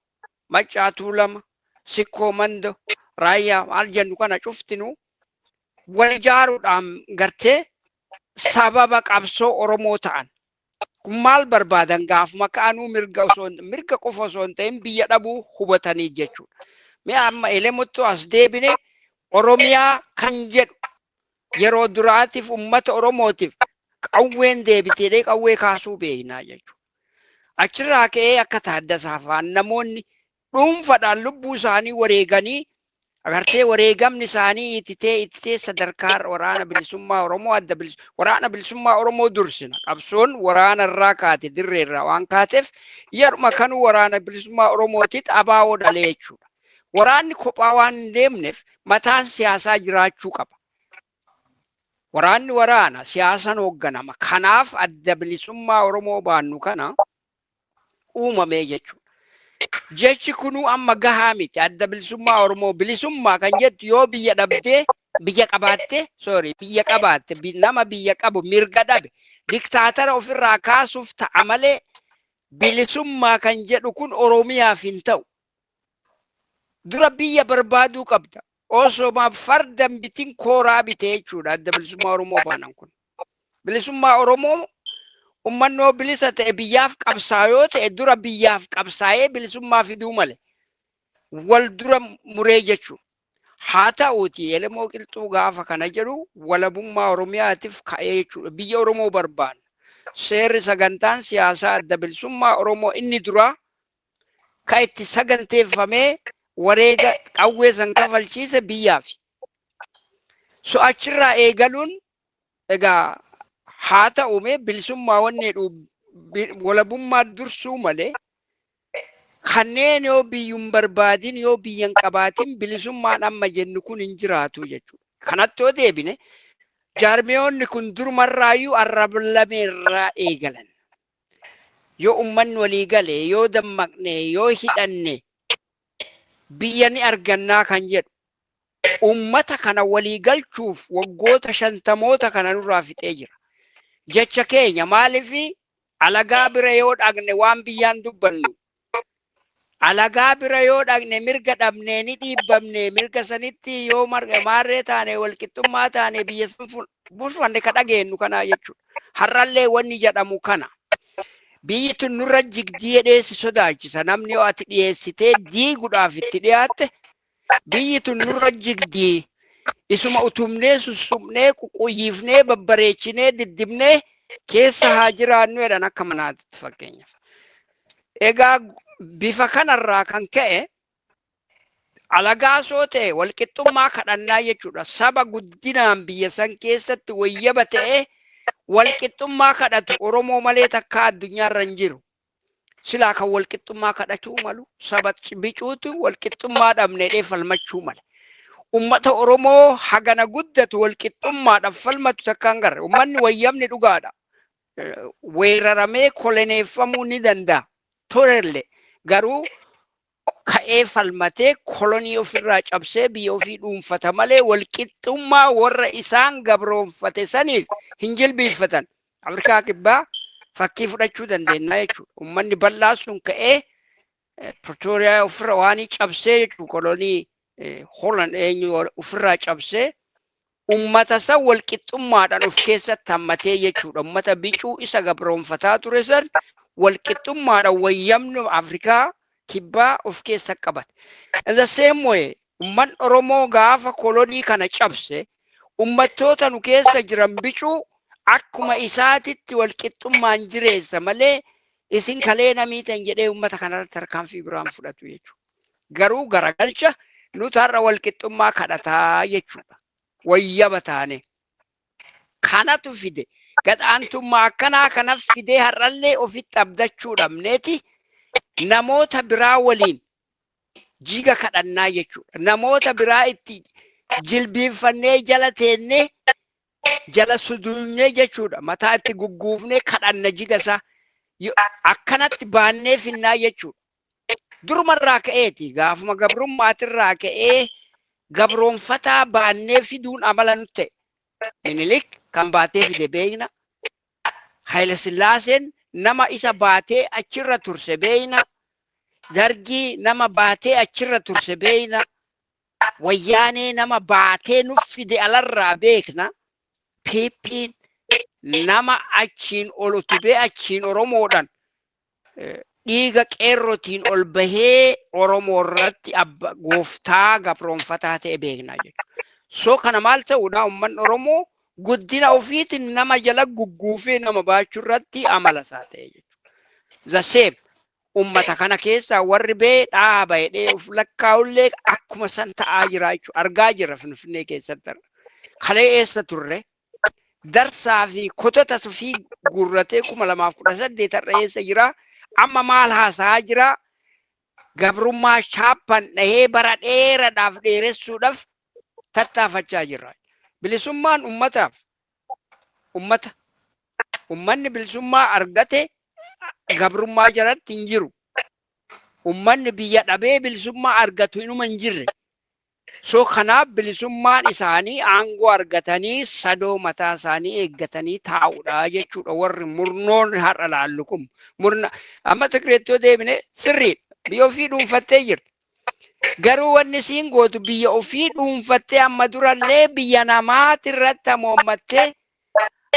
Maccaa Tuulama, Sikkoo Mando, Raayyaa maal jennu kana cuftinuu wal ijaaruudhaan gartee sababa qabsoo Oromoo ta'an. Kun maal barbaadan? Gaafuma ka'anuu mirga osoo mirga qofa osoo hin ta'in biyya dhabuu hubatanii jechuudha. Mee amma Elemottuu as deebine, Oromiyaa kan jedhu yeroo duraatiif uummata Oromootiif qawween deebiteedhee qawwee kaasuu beeknaa jechuudha. Achirraa ka'ee akka Taaddasaa fa'aan namoonni dhuunfadhaan lubbuu isaanii wareeganii, agartee, wareegamni isaanii ititee ititee sadarkaa Waraana Bilisummaa Oromoo, adda Waraana Bilisummaa Oromoo dursina. Qabsoon waraana irraa kaate, dirree irraa waan kaateef, yeruma kanuu Waraana Bilisummaa Oromootitti abaa'oo dhalee jechuudha. Waraanni kophaa waan hin deemneef mataan siyaasaa jiraachuu qaba. Waraanni waraana siyaasaan hoogganama. Kanaaf Adda Bilisummaa Oromoo baannu kana uumamee jechuudha. Jechi kunuu amma gahaa miti. Adda Bilisummaa Oromoo, bilisummaa kan jettu yoo biyya dhabdee biyya qabaatte, sorry, biyya qabaatte, nama biyya qabu mirga dhabe diktaatara ofirraa kaasuuf ta'a malee bilisummaa kan jedhu kun Oromiyaaf hin ta'u. Dura biyya barbaaduu qabda. Osoma farda hin bitin kooraa bite jechuudha Adda Bilisummaa Oromoo baanan kun. Bilisummaa Oromoo, ummannoo bilisa ta'e biyyaaf qabsaa yoo ta'e, dura biyyaaf qabsaa'ee bilisummaa fiduu male. Wal dura muree jechuudha. Haa ta'uuti, Elemoo Qilxuu gaafa kana jedhu walabummaa Oromiyaatiif ka'ee jechuudha. Biyya Oromoo barbaanna. Seerri sagantaan siyaasaa Adda Bilisummaa Oromoo inni duraa kan itti saganteeffamee wareega qawwee san kafalchiise biyyaafi. So achirraa eegaluun egaa haa ta'u mee, bilisummaa wanni jedhu walabummaa dursuu malee, kanneen yoo biyyuun barbaadin, yoo biyyan qabaatin, bilisummaan amma jennu kun hin jiraatu jechuudha. Kanatti yoo deebine, jaarmiyoonni kun durumarraayyuu arraba lameerraa eegalan. Yoo ummanni walii gale, yoo dammaqne, yoo hidhanne, biyya ni argannaa kan jedhu. Ummata kana walii galchuuf waggoota 50moota kana nurraa fixee jira. Jecha keenya maaliif alagaa bira yoo dhaqne waan biyyaan dubbannu, alagaa bira yoo dhaqne mirga dhabnee ni dhiibbamne, mirga sanitti yoo maarree taane, walqixxummaa taane, biyya san bulfanne ka dhageenyu kanaa jechuudha. Har'allee wanni jedhamu kana. Biyyi tun nurra jigdii jedhee si sodaachisa. Namni yoo ati dhiyeessitee diiguudhaaf itti dhiyaatte, biyyi tun nurra jigdii. Isuma utumnee, sussumnee, ququyyiifnee, babbareechinee, diddibnee keessa haa jiraannu jedhan akka manaatti fakkeenyaaf. Egaa bifa kanarraa kan ka'e alagaa soo ta'e walqixxummaa kadhannaa jechuudha. Saba guddinaan biyya san keessatti wayyaba ta'e walqixxummaa kadhatu Oromoo malee takka addunyaarra hin jiru. Silaa kan walqixxummaa kadhachuu malu saba bicuutu walqixxummaa dhabne jedhee falmachuu mala. Ummata Oromoo hagana guddatu walqixxummaadhaaf falmatu takka hin garre. Ummanni wayyabni dhugaadha. Weeraramee koloneeffamuu ni danda'a. Turellee garuu ka'ee falmatee kolonii ofirraa cabsee biyya ofii dhuunfata malee walqixxummaa warra isaan gabroonfate saniif hin jilbiiffatan. Afrikaa Kibbaa fakkii fudhachuu dandeenya jechuudha. Uummanni bal'aa sun ka'ee Pretooriyaa ofirra waan cabsee jechuudha, kolonii Holland eenyu ofirraa cabsee ummata san walqixxummaadhaan of keessatti hammatee jechuudha. Ummata bicuu isa gabroonfataa ture san walqixxummaadhaan wayyamni Afrikaa Kibbaa of keessa qabate. In the same way, ummanni Oromoo gaafa kolonii kana cabse ummattoota nu keessa jiran bicuu akkuma isaatitti walqixxummaan jireessa malee isin kalee namiitan jedhee ummata kanarratti tarkaanfii biraan fudhatu jechuudha. Garuu garagalcha nuti har'a walqixxummaa kadhataa jechuudha. Wayyaba taane. Kanatu fide. Gadhaantummaa akkanaa kana fidee har'allee ofitti abdachuu dhabneeti namoota biraa waliin jiga kadhannaa jechuudha. Namoota biraa itti jilbiinfannee, jala teennee, jala suduunyee jechuudha. Mataa itti gugguufnee kadhanna jiga isaa. Akkanatti baannee finnaa jechuudha. Durumarraa ka'eeti, gaafuma gabrummaatirraa ka'ee gabroonfataa baannee fiduun amala nutti ta'e. Minilik kan baatee fide beekna. Haayila Sillaaseen nama isa baatee achirra turse beekna. Dargii nama baatee achirra turse beekna. Wayyaanee nama baatee nuf fide alarraa beekna. PP'n nama achiin ol utubee, achiin Oromoodhaan dhiiga qeerrotiin ol bahee Oromoo irratti abba gooftaa gabroonfataa ta'e beekna jechuudha. So kana maal ta'uudha, uummanni Oromoo guddina ofiitiin nama jala gugguufee nama baachuu irratti amala isaa ta'e jechuudha. The same, ummata kana keessaa warri bee dhaaba jedhee of lakkaa'ullee akkuma san ta'aa jira jechuudha. Argaa jira Finfinnee keessatti. Kalee eessa turre? Darsaa fi kotota fi guurratee 2018 har'a eessa jira? Amma maal haasa'aa jira? Gabrummaa chaappan dhahee bara dheeraadhaaf dheeressuudhaaf tattaafachaa jira. Bilisummaan ummataaf ummata. Ummanni bilisummaa argate gabrummaa jalatti hin jiru. Ummanni biyya dhabee bilisummaa argatu inuma hin jirre. So kanaaf bilisummaan isaanii aangoo argatanii sadoo mataa isaanii eeggatanii taa'uudha jechuudha, warri murnoon har'a laallu kun. Murna amma Tigireetti yoo deebine, sirriidha. Biyya ofii dhuunfattee jirti. Garuu wanni siin gootu, biyya ofii dhuunfattee amma durallee biyya namaati irratti hamoommattee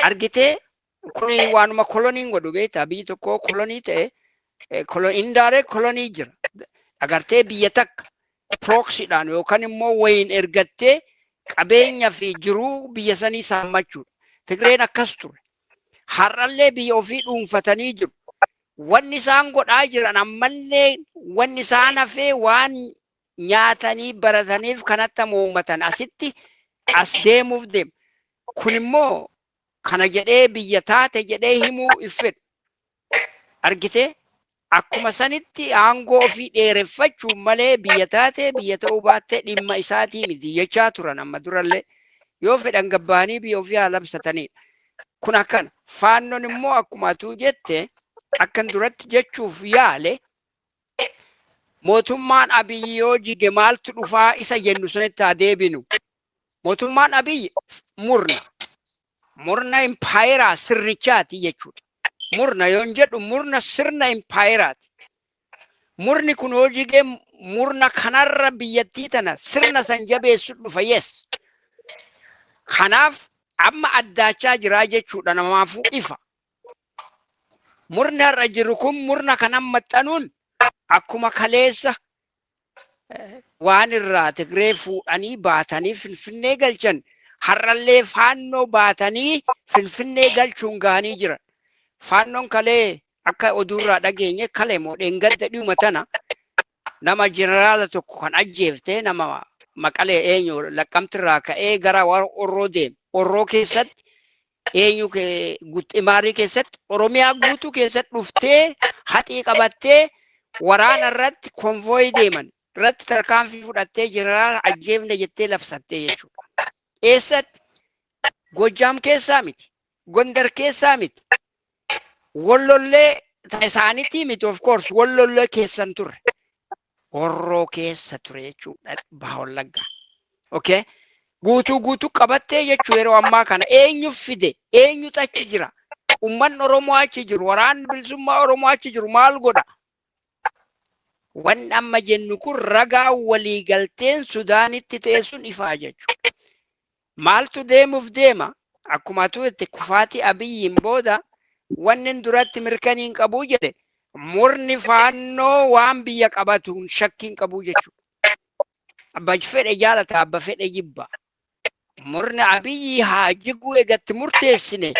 argitee, kuni waanuma koloniin godhu beektaa, biyyi tokko kolonii ta'e indirect kolonii jira. Agartee, biyya takka Proxydhaan yookaan immoo wayiin ergattee qabeenya fi jiruu biyya sanii saammachuudha. Tigreen akkas ture. Har'allee biyya ofii dhuunfatanii jiru. Wanni isaan godhaa jiran ammallee, wanni isaan hafee waan nyaatanii barataniif kanatti uummatan asitti as deemuuf deema. Kun immoo kana jedhee biyya taate jedhee himuu hin fedhu. Argitee, akkuma sanitti aangoo ofii dheereffachuun malee biyya taate biyya ta'uu baattee dhimma isaatii miti jechaa turan amma durallee, yoo fedhan gabbaanii biyya ofii haa labsatanidha. Kun akkana. Faannoon immoo akkuma atuu jette, akkan duratti jechuuf yaale, mootummaan Abiyyi yoo jige maaltu dhufaa isa jennu sanitti haa deebinu. Mootummaan Abiyyi murna. Murna impaayeraa sirnichaati jechuudha. Murna yoon jedhu murna sirna impaayeraati. Murni kun yoo jige murna kanarra biyyattii tana sirna san jabeessu dhufa, yes. Kanaaf amma addaachaa jiraa jechuudha, namaafuu ifa. Murni har'a jiru kun murna kanan maxxanuun akkuma kaleessa waan irraa Tigree fuudhanii baatanii Finfinnee galchan, har'allee Faannoo baatanii Finfinnee galchuun gahanii jiran. Faannoon kalee akka oduurraa dhageenye, kalee moo dheengadda dhiyuma tana, nama jeneraala tokko kan ajjeefte, nama Maqalee eenyu Laqqamtirraa ka'ee gara Orroo deeme. Orroo keessatti eenyu Imaarii keessatti, Oromiyaa guutuu keessatti dhuftee haxii qabattee waraana irratti, konvooyii deeman irratti tarkaanfii fudhattee jeneraala ajjeefne jettee labsattee jechuudha. Eessatti? Gojjaam keessaa miti. Gondar keessaa miti. Wallollee isaaniitii miti, of course Wallollee keessan turre. Horroo keessa ture jechuudha, Baha Wallaggaa. Okay? Guutuu guutuu qabattee jechuu. Yeroo ammaa kana eenyu fide? Eenyutu achi jira? Uummanni Oromoo achi jiru, waraanni bilisummaa Oromoo achi jiru maal godha? Wanni amma jennu kun ragaa waliigalteen Sudaanitti ta'e sun ifaa jechuudha. Maaltu deemuuf deema? Akkuma atu jette, kufaatii Abiyyiin booda wanni duratti mirkanii hin qabu jedhe, murni Faannoo waan biyya qabatuun shakkii hin qabu jechuudha. Abba fedhe jaalata, abba fedhe jibba. Murni Abiyyi haa jiguu eegatti murteessine,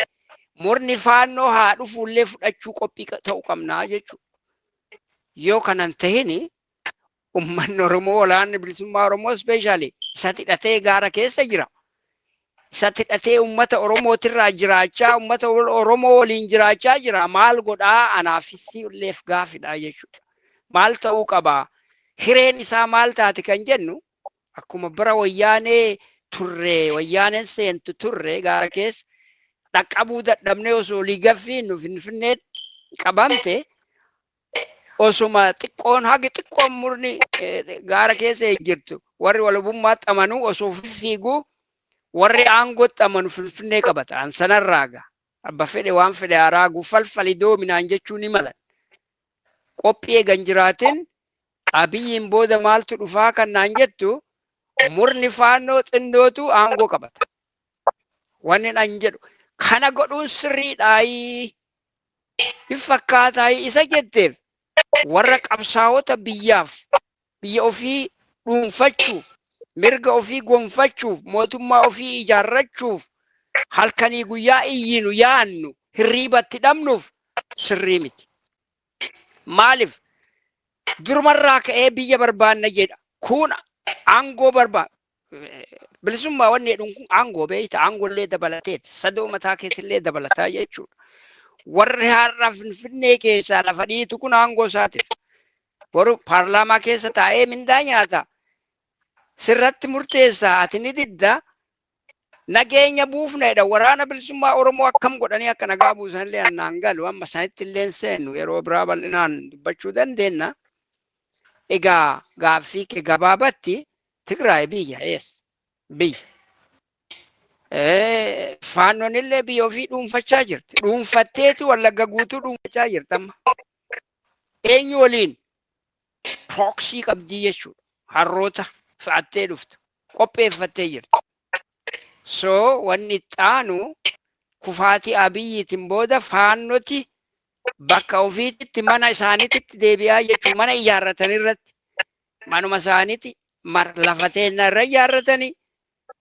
murni Faannoo haa dhufuullee fudhachuu qophii ta'uu qabnaa jechuudha. Yoo kanan tahini, uummanni Oromoo, waraanni bilisummaa Oromoo especially isatti hidhatee gaara keessa jira. Isatti hidhatee uummata Oromootirraa jiraachaa, uummata Oromoo waliin jiraachaa jira. Maal godhaa anaafis illeef gaafidha jechuudha. Maal ta'uu qabaa? Hireen isaa maal taate kan jennu, akkuma bara Wayyaanee turre, Wayyaaneen seentu turre, gaara keessa dhaqqabuu dadhabnee osoo olii gaffiinnu Finfinnee qabamte, osuma xiqqoon hagi xiqqoon murni gaara keessa jirtu, warri walabummaatti amanuu osoo fiiguu, warri aangootti amanu Finfinnee qabata. An sanarraa gaa abba fedhe waan fedhe haraagu falfali doominaan jechuu ni malan. Qophii eegan jiraatin, Abiyyiin booda maaltu dhufaa kan naan jettu, murni Faannoo xindootu aangoo qabata. Wanni an jedhu, kana godhuun sirriidhaayii hin fakkaataayii isa jetteef, warra qabsaa'ota biyyaaf, biyya ofii dhuunfachuuf, mirga ofii gonfachuuf, mootummaa ofii ijaarrachuuf halkanii guyyaa iyyinu, yaannu, hirriibatti dhabnuuf sirrii miti. Maaliif? Durumarraa ka'ee biyya barbaanna jedha. Kun aangoo barbaada. Bilisummaa wanni jedhuun kun aangoo beeyta, aangollee dabalateeti. Sadoo mataa keetillee dabalataa jechuudha. Warri har'a Finfinnee keessaa lafa dhiitu kun aangoo isaatiif. Boru paarlaamaa keessa taa'ee mindaa nyaata. Sirratti murteessaa, ati ni didda. Nageenya buufna jedha. Waraana bilisummaa Oromoo akkam godhanii akka nagaa buusanillee annaan galu, amma sanitti illee seennu, yeroo biraa bal'inaan dubbachuu dandeenya. Egaa gaaffii kee gabaabatti, Tigraay biyya, yes, biyya. Faannoon illee biyya ofii dhuunfachaa jirti. Dhuunfatteetu Wallagga guutuu dhuunfachaa jirti amma. Eenyu waliin? Proxy qabdii jechuudha. Harroota fe'attee dhuftu. Qopheeffattee jirti. So wanni itti aanu, kufaatii Abiyyiitiin booda Faannoti bakka ofiitti, mana isaaniitti deebi'aa jechuudha. Mana ijaarratan irratti manuma isaaniitti. Lafa teenya irra ijaarratanii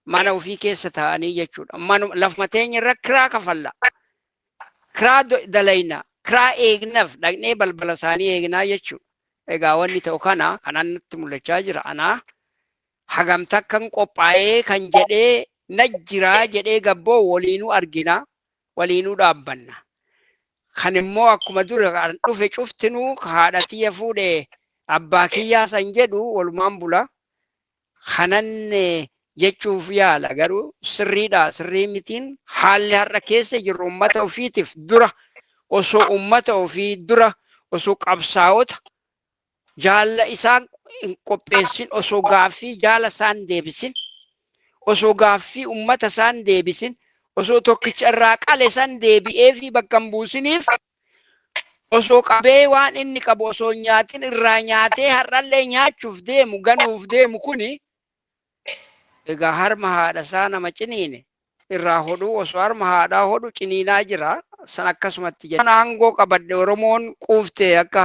mana ofii keessa taa'anii jechuudha. Lafuma teenya irra kiraa kafalla. Kiraa dalayna. Kiraa eegnaaf dhaqnee balbala isaanii eegnaa jechuudha. Egaa wanni ta'u kana kanaan natti mul'achaa jira. Anaa hagam takkan qophaa'ee kan jedhee na jiraa jedhee gabboo waliinuu argina, waliinuu dhaabbanna. Kan immoo akkuma dura kan dhufe cuftinuu haadha tiyya fuudhee abbaa kiyyaa san jedhu walumaan bula. Kanan jechuuf yaala garuu sirriidha, sirrii mitiin haalli har'a keessa jirru uummata ofiitiif dura osoo uummata ofii dura osoo qabsaa'ota jaalla isaan hin qopheessin, osoo gaaffii jaala isaan deebisin, osoo gaaffii uummata isaan deebisin, osoo tokkicha irraa qale san deebi'ee fi bakka hin buusiniif, osoo qabee waan inni qabu osoo hin nyaatin irraa nyaatee har'allee nyaachuuf deemu ganuuf deemu, kuni egaa harma haadha isaa nama ciniine irraa hodhuu osoo harma haadhaa hodhu ciniinaa jira san akkasumatti jedha. Aangoo qabadhe Oromoon quufte akka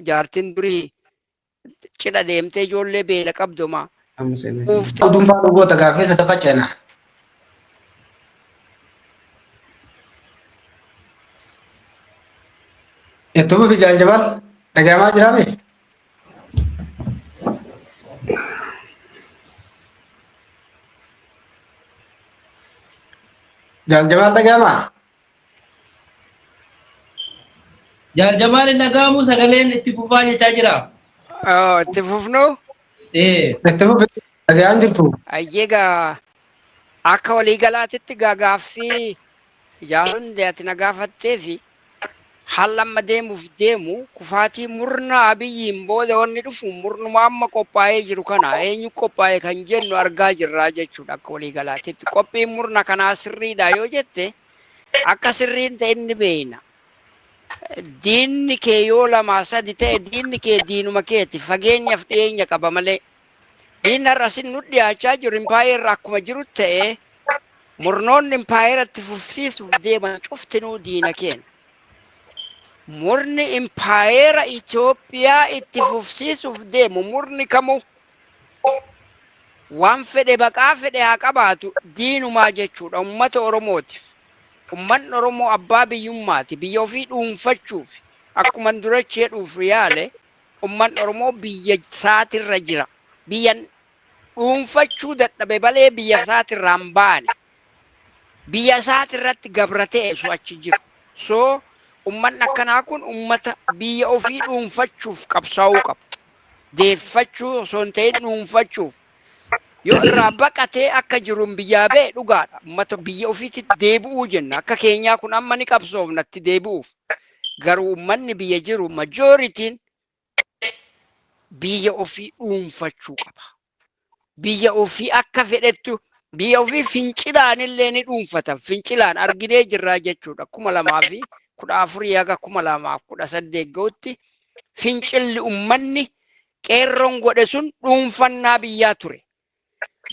jaartin durii cidha deemtee ijoollee beela qabduma quufte. Gudunfaa dhugoota gaaffii sadaffaa ceena. Itti fufi Jaal Jamaal, dhagahamaa jiraame? Jaal Jamaal, dhagahamaa? Jaal Jamaal hin dhaga'amu sagaleen, itti fufaa jechaa jira. Itti fufnu. Itti fufi, dhagahaan jirtu. Ayyeegaa akka waliigalaatitti gaaffii jaalonni ati na gaafattee fi haala amma deemuuf deemu, kufaatii murna Abiyyiin booda wanni dhufu murnuma amma qophaa'ee jiru kana eenyu qophaa'e kan jennu argaa jirraa jechuudha. Akka waliigalaatitti qophiin murna kanaa sirriidha yoo jette, akka sirriin ta'e inni beeyna. Diinni kee yoo lamaa sadi ta'e, diinni kee diinuma keeti, fageenyaaf dhiyeenya qaba malee. Diinni har'a sin nu dhiyaachaa jiru impaayeerra akkuma jiru ta'e, murnoonni impaayeeratti fufsiisuuf deeman cuftinuu diina keenya. Murni impaayeera Itoophiyaa itti fufsiisuuf deemu murni kamuu waan fedhe baqaa fedhe haa qabaatu, diinumaa jechuudha uummata Oromootiif. Uummanni Oromoo abbaa biyyummaati. Biyya ofii dhuunfachuuf akkuma durachi jedhuuf yaale, uummanni Oromoo biyya isaatirra jira. Biyya dhuunfachuu dadhabe malee biyya isaatirraa hin baane. Biyya isaatirratti gabra ta'e su achi jiru. So uummanni akkanaa kun uummata biyya ofii dhuunfachuuf qabsaa'uu qaba. Deeffachuu osoo hin ta'in dhuunfachuuf. Yoo irraa baqatee akka jiruun biyyaa ba'e dhugaadha. Uummata biyya ofiitti deebi'uu jenna. Akka keenyaa kun amma ni qabsoofna itti deebi'uuf. Garuu uummanni biyya jiru majooritiin biyya ofii dhuunfachuu qaba. Biyya ofii akka fedhettu biyya ofii fincilaan illee ni dhuunfatan. Fincilaan arginee jirraa jechuudha. 2014 haga 2018 ga'utti fincilli uummanni qeerroon godhe sun dhuunfannaa biyyaa ture.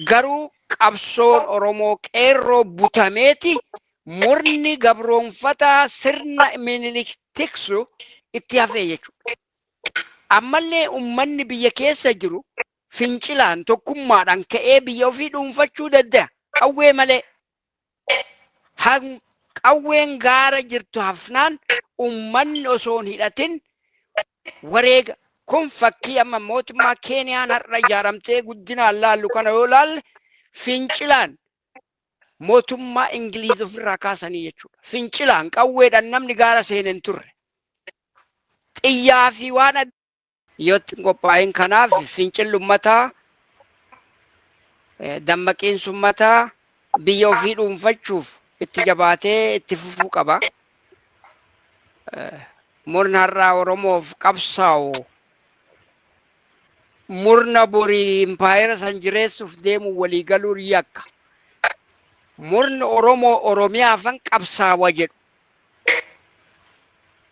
Garuu qabsoon Oromoo qeerroo butameeti murni gabroonfataa sirna Minilik tiksu itti hafee jechuudha. Ammallee uummanni biyya keessa jiru fincilaan tokkummaadhaan ka'ee biyya ofii dhuunfachuu danda'a. Qawwee malee. Qawween gaara jirtu hafnaan uummanni osoo hin hidhatin wareega kun fakkii amma mootummaa Keeniyaan har'a ijaaramtee guddinaan laallu kana yoo laalle, fincilaan mootummaa Ingiliiz ofirraa kaasanii jechuudha. Fincilaan qawweedhaan namni gaara seene hin turre. Xiyyaa fi waan adda yoo itti hin qophaa'in. Kanaaf fincilli uummataa, dammaqiinsi uummataa biyya ofii dhuunfachuuf itti jabaatee itti fufuu qaba. Murna har'aa Oromoof qabsaa'u murna borii impaayera san jireessuuf deemu walii galuun yakka. Murni Oromoo Oromiyaafan qabsaawa jedhu.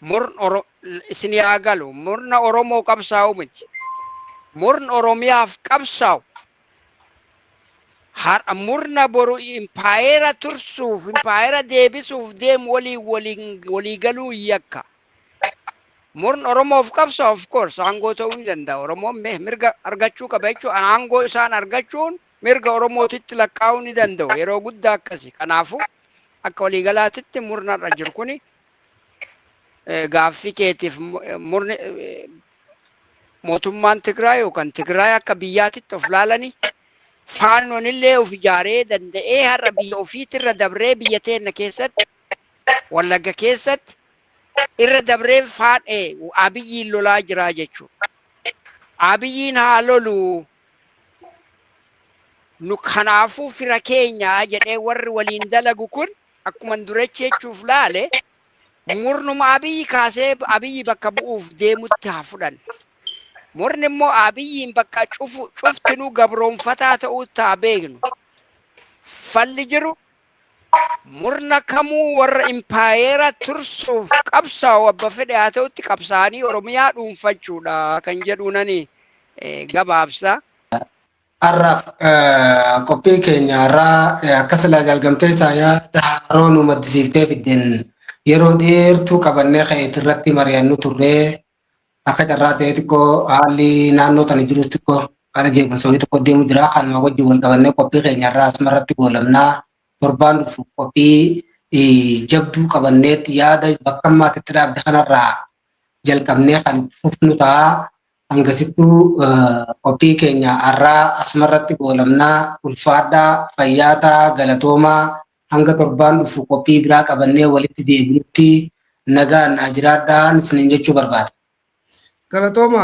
Murni isin yaa galu, murna Oromoo qabsaa'u miti. Murni Oromiyaaf qabsaa'u har'a murna boru impaayera tursuuf, impaayera deebisuuf deemu waliin walii galuu yakka. Murni Oromoof qabsa, of course, aangoo ta'uu ni danda'a. Oromoon mirga argachuu qaba jechuun aangoo isaan argachuun mirga Oromootitti lakkaa'uu ni danda'u. Yeroo guddaa akkasi. Kanaafuu akka waliigalaatitti murna irra jiru kuni, gaaffii keetiif, murni mootummaan Tigraay yookaan Tigraay akka biyyaatitti of laalanii, Faannoon illee of ijaaree danda'ee har'a biyya ofiitirra dabree biyya teenna keessatti, Wallagga keessatti irra dabree faadhee Abiyyiin lolaa jiraa jechuudha. Abiyyiin haa lolu, nu kanaafuu fira keenya jedhee warri waliin dalagu kun, akkuma durechi jechuuf laale, murnuma Abiyyi kaasee Abiyyi bakka bu'uuf deemutti haa fudhan. Murni immoo Abiyyiin bakka cufu cuftinuu gabroonfataa ta'uutti haa beeknu. Falli jiru murna kamuu warra impaayeera tursuuf qabsaa'u abba fedhe haa ta'utti qabsaa'anii Oromiyaa dhuunfachuudha kan jedhuunani gabaabsa. Har'aaf qophii keenya har'aa akka silaa jalgamtee yaada haaroo nu maddisiiftee fiddeen yeroo dheertuu qabannee ka'eet irratti mari'annu turree, akka carraa ta'e xiqqoo haalli naannoo tana jirus xiqqoo haala jeequmsoonni tokko deemu jira. Kanuma wajjin wal qabannee qophii keenya har'aa asuma irratti goolamnaa. Torbaan dhufu qophii jabduu qabanneetti yaada bakka ammaatti dhaabde kanarraa jalqabnee kan fufnu ta'a. Hangasittuu qophii keenya har'aa asuma irratti goolamnaa. Ulfaadhaa, fayyaataa, galatoomaa. Hanga torbaan dhufu qophii biraa qabannee walitti deebinutti nagaan naa jiraadhaan isiniin jechuu barbaada. Galatooma.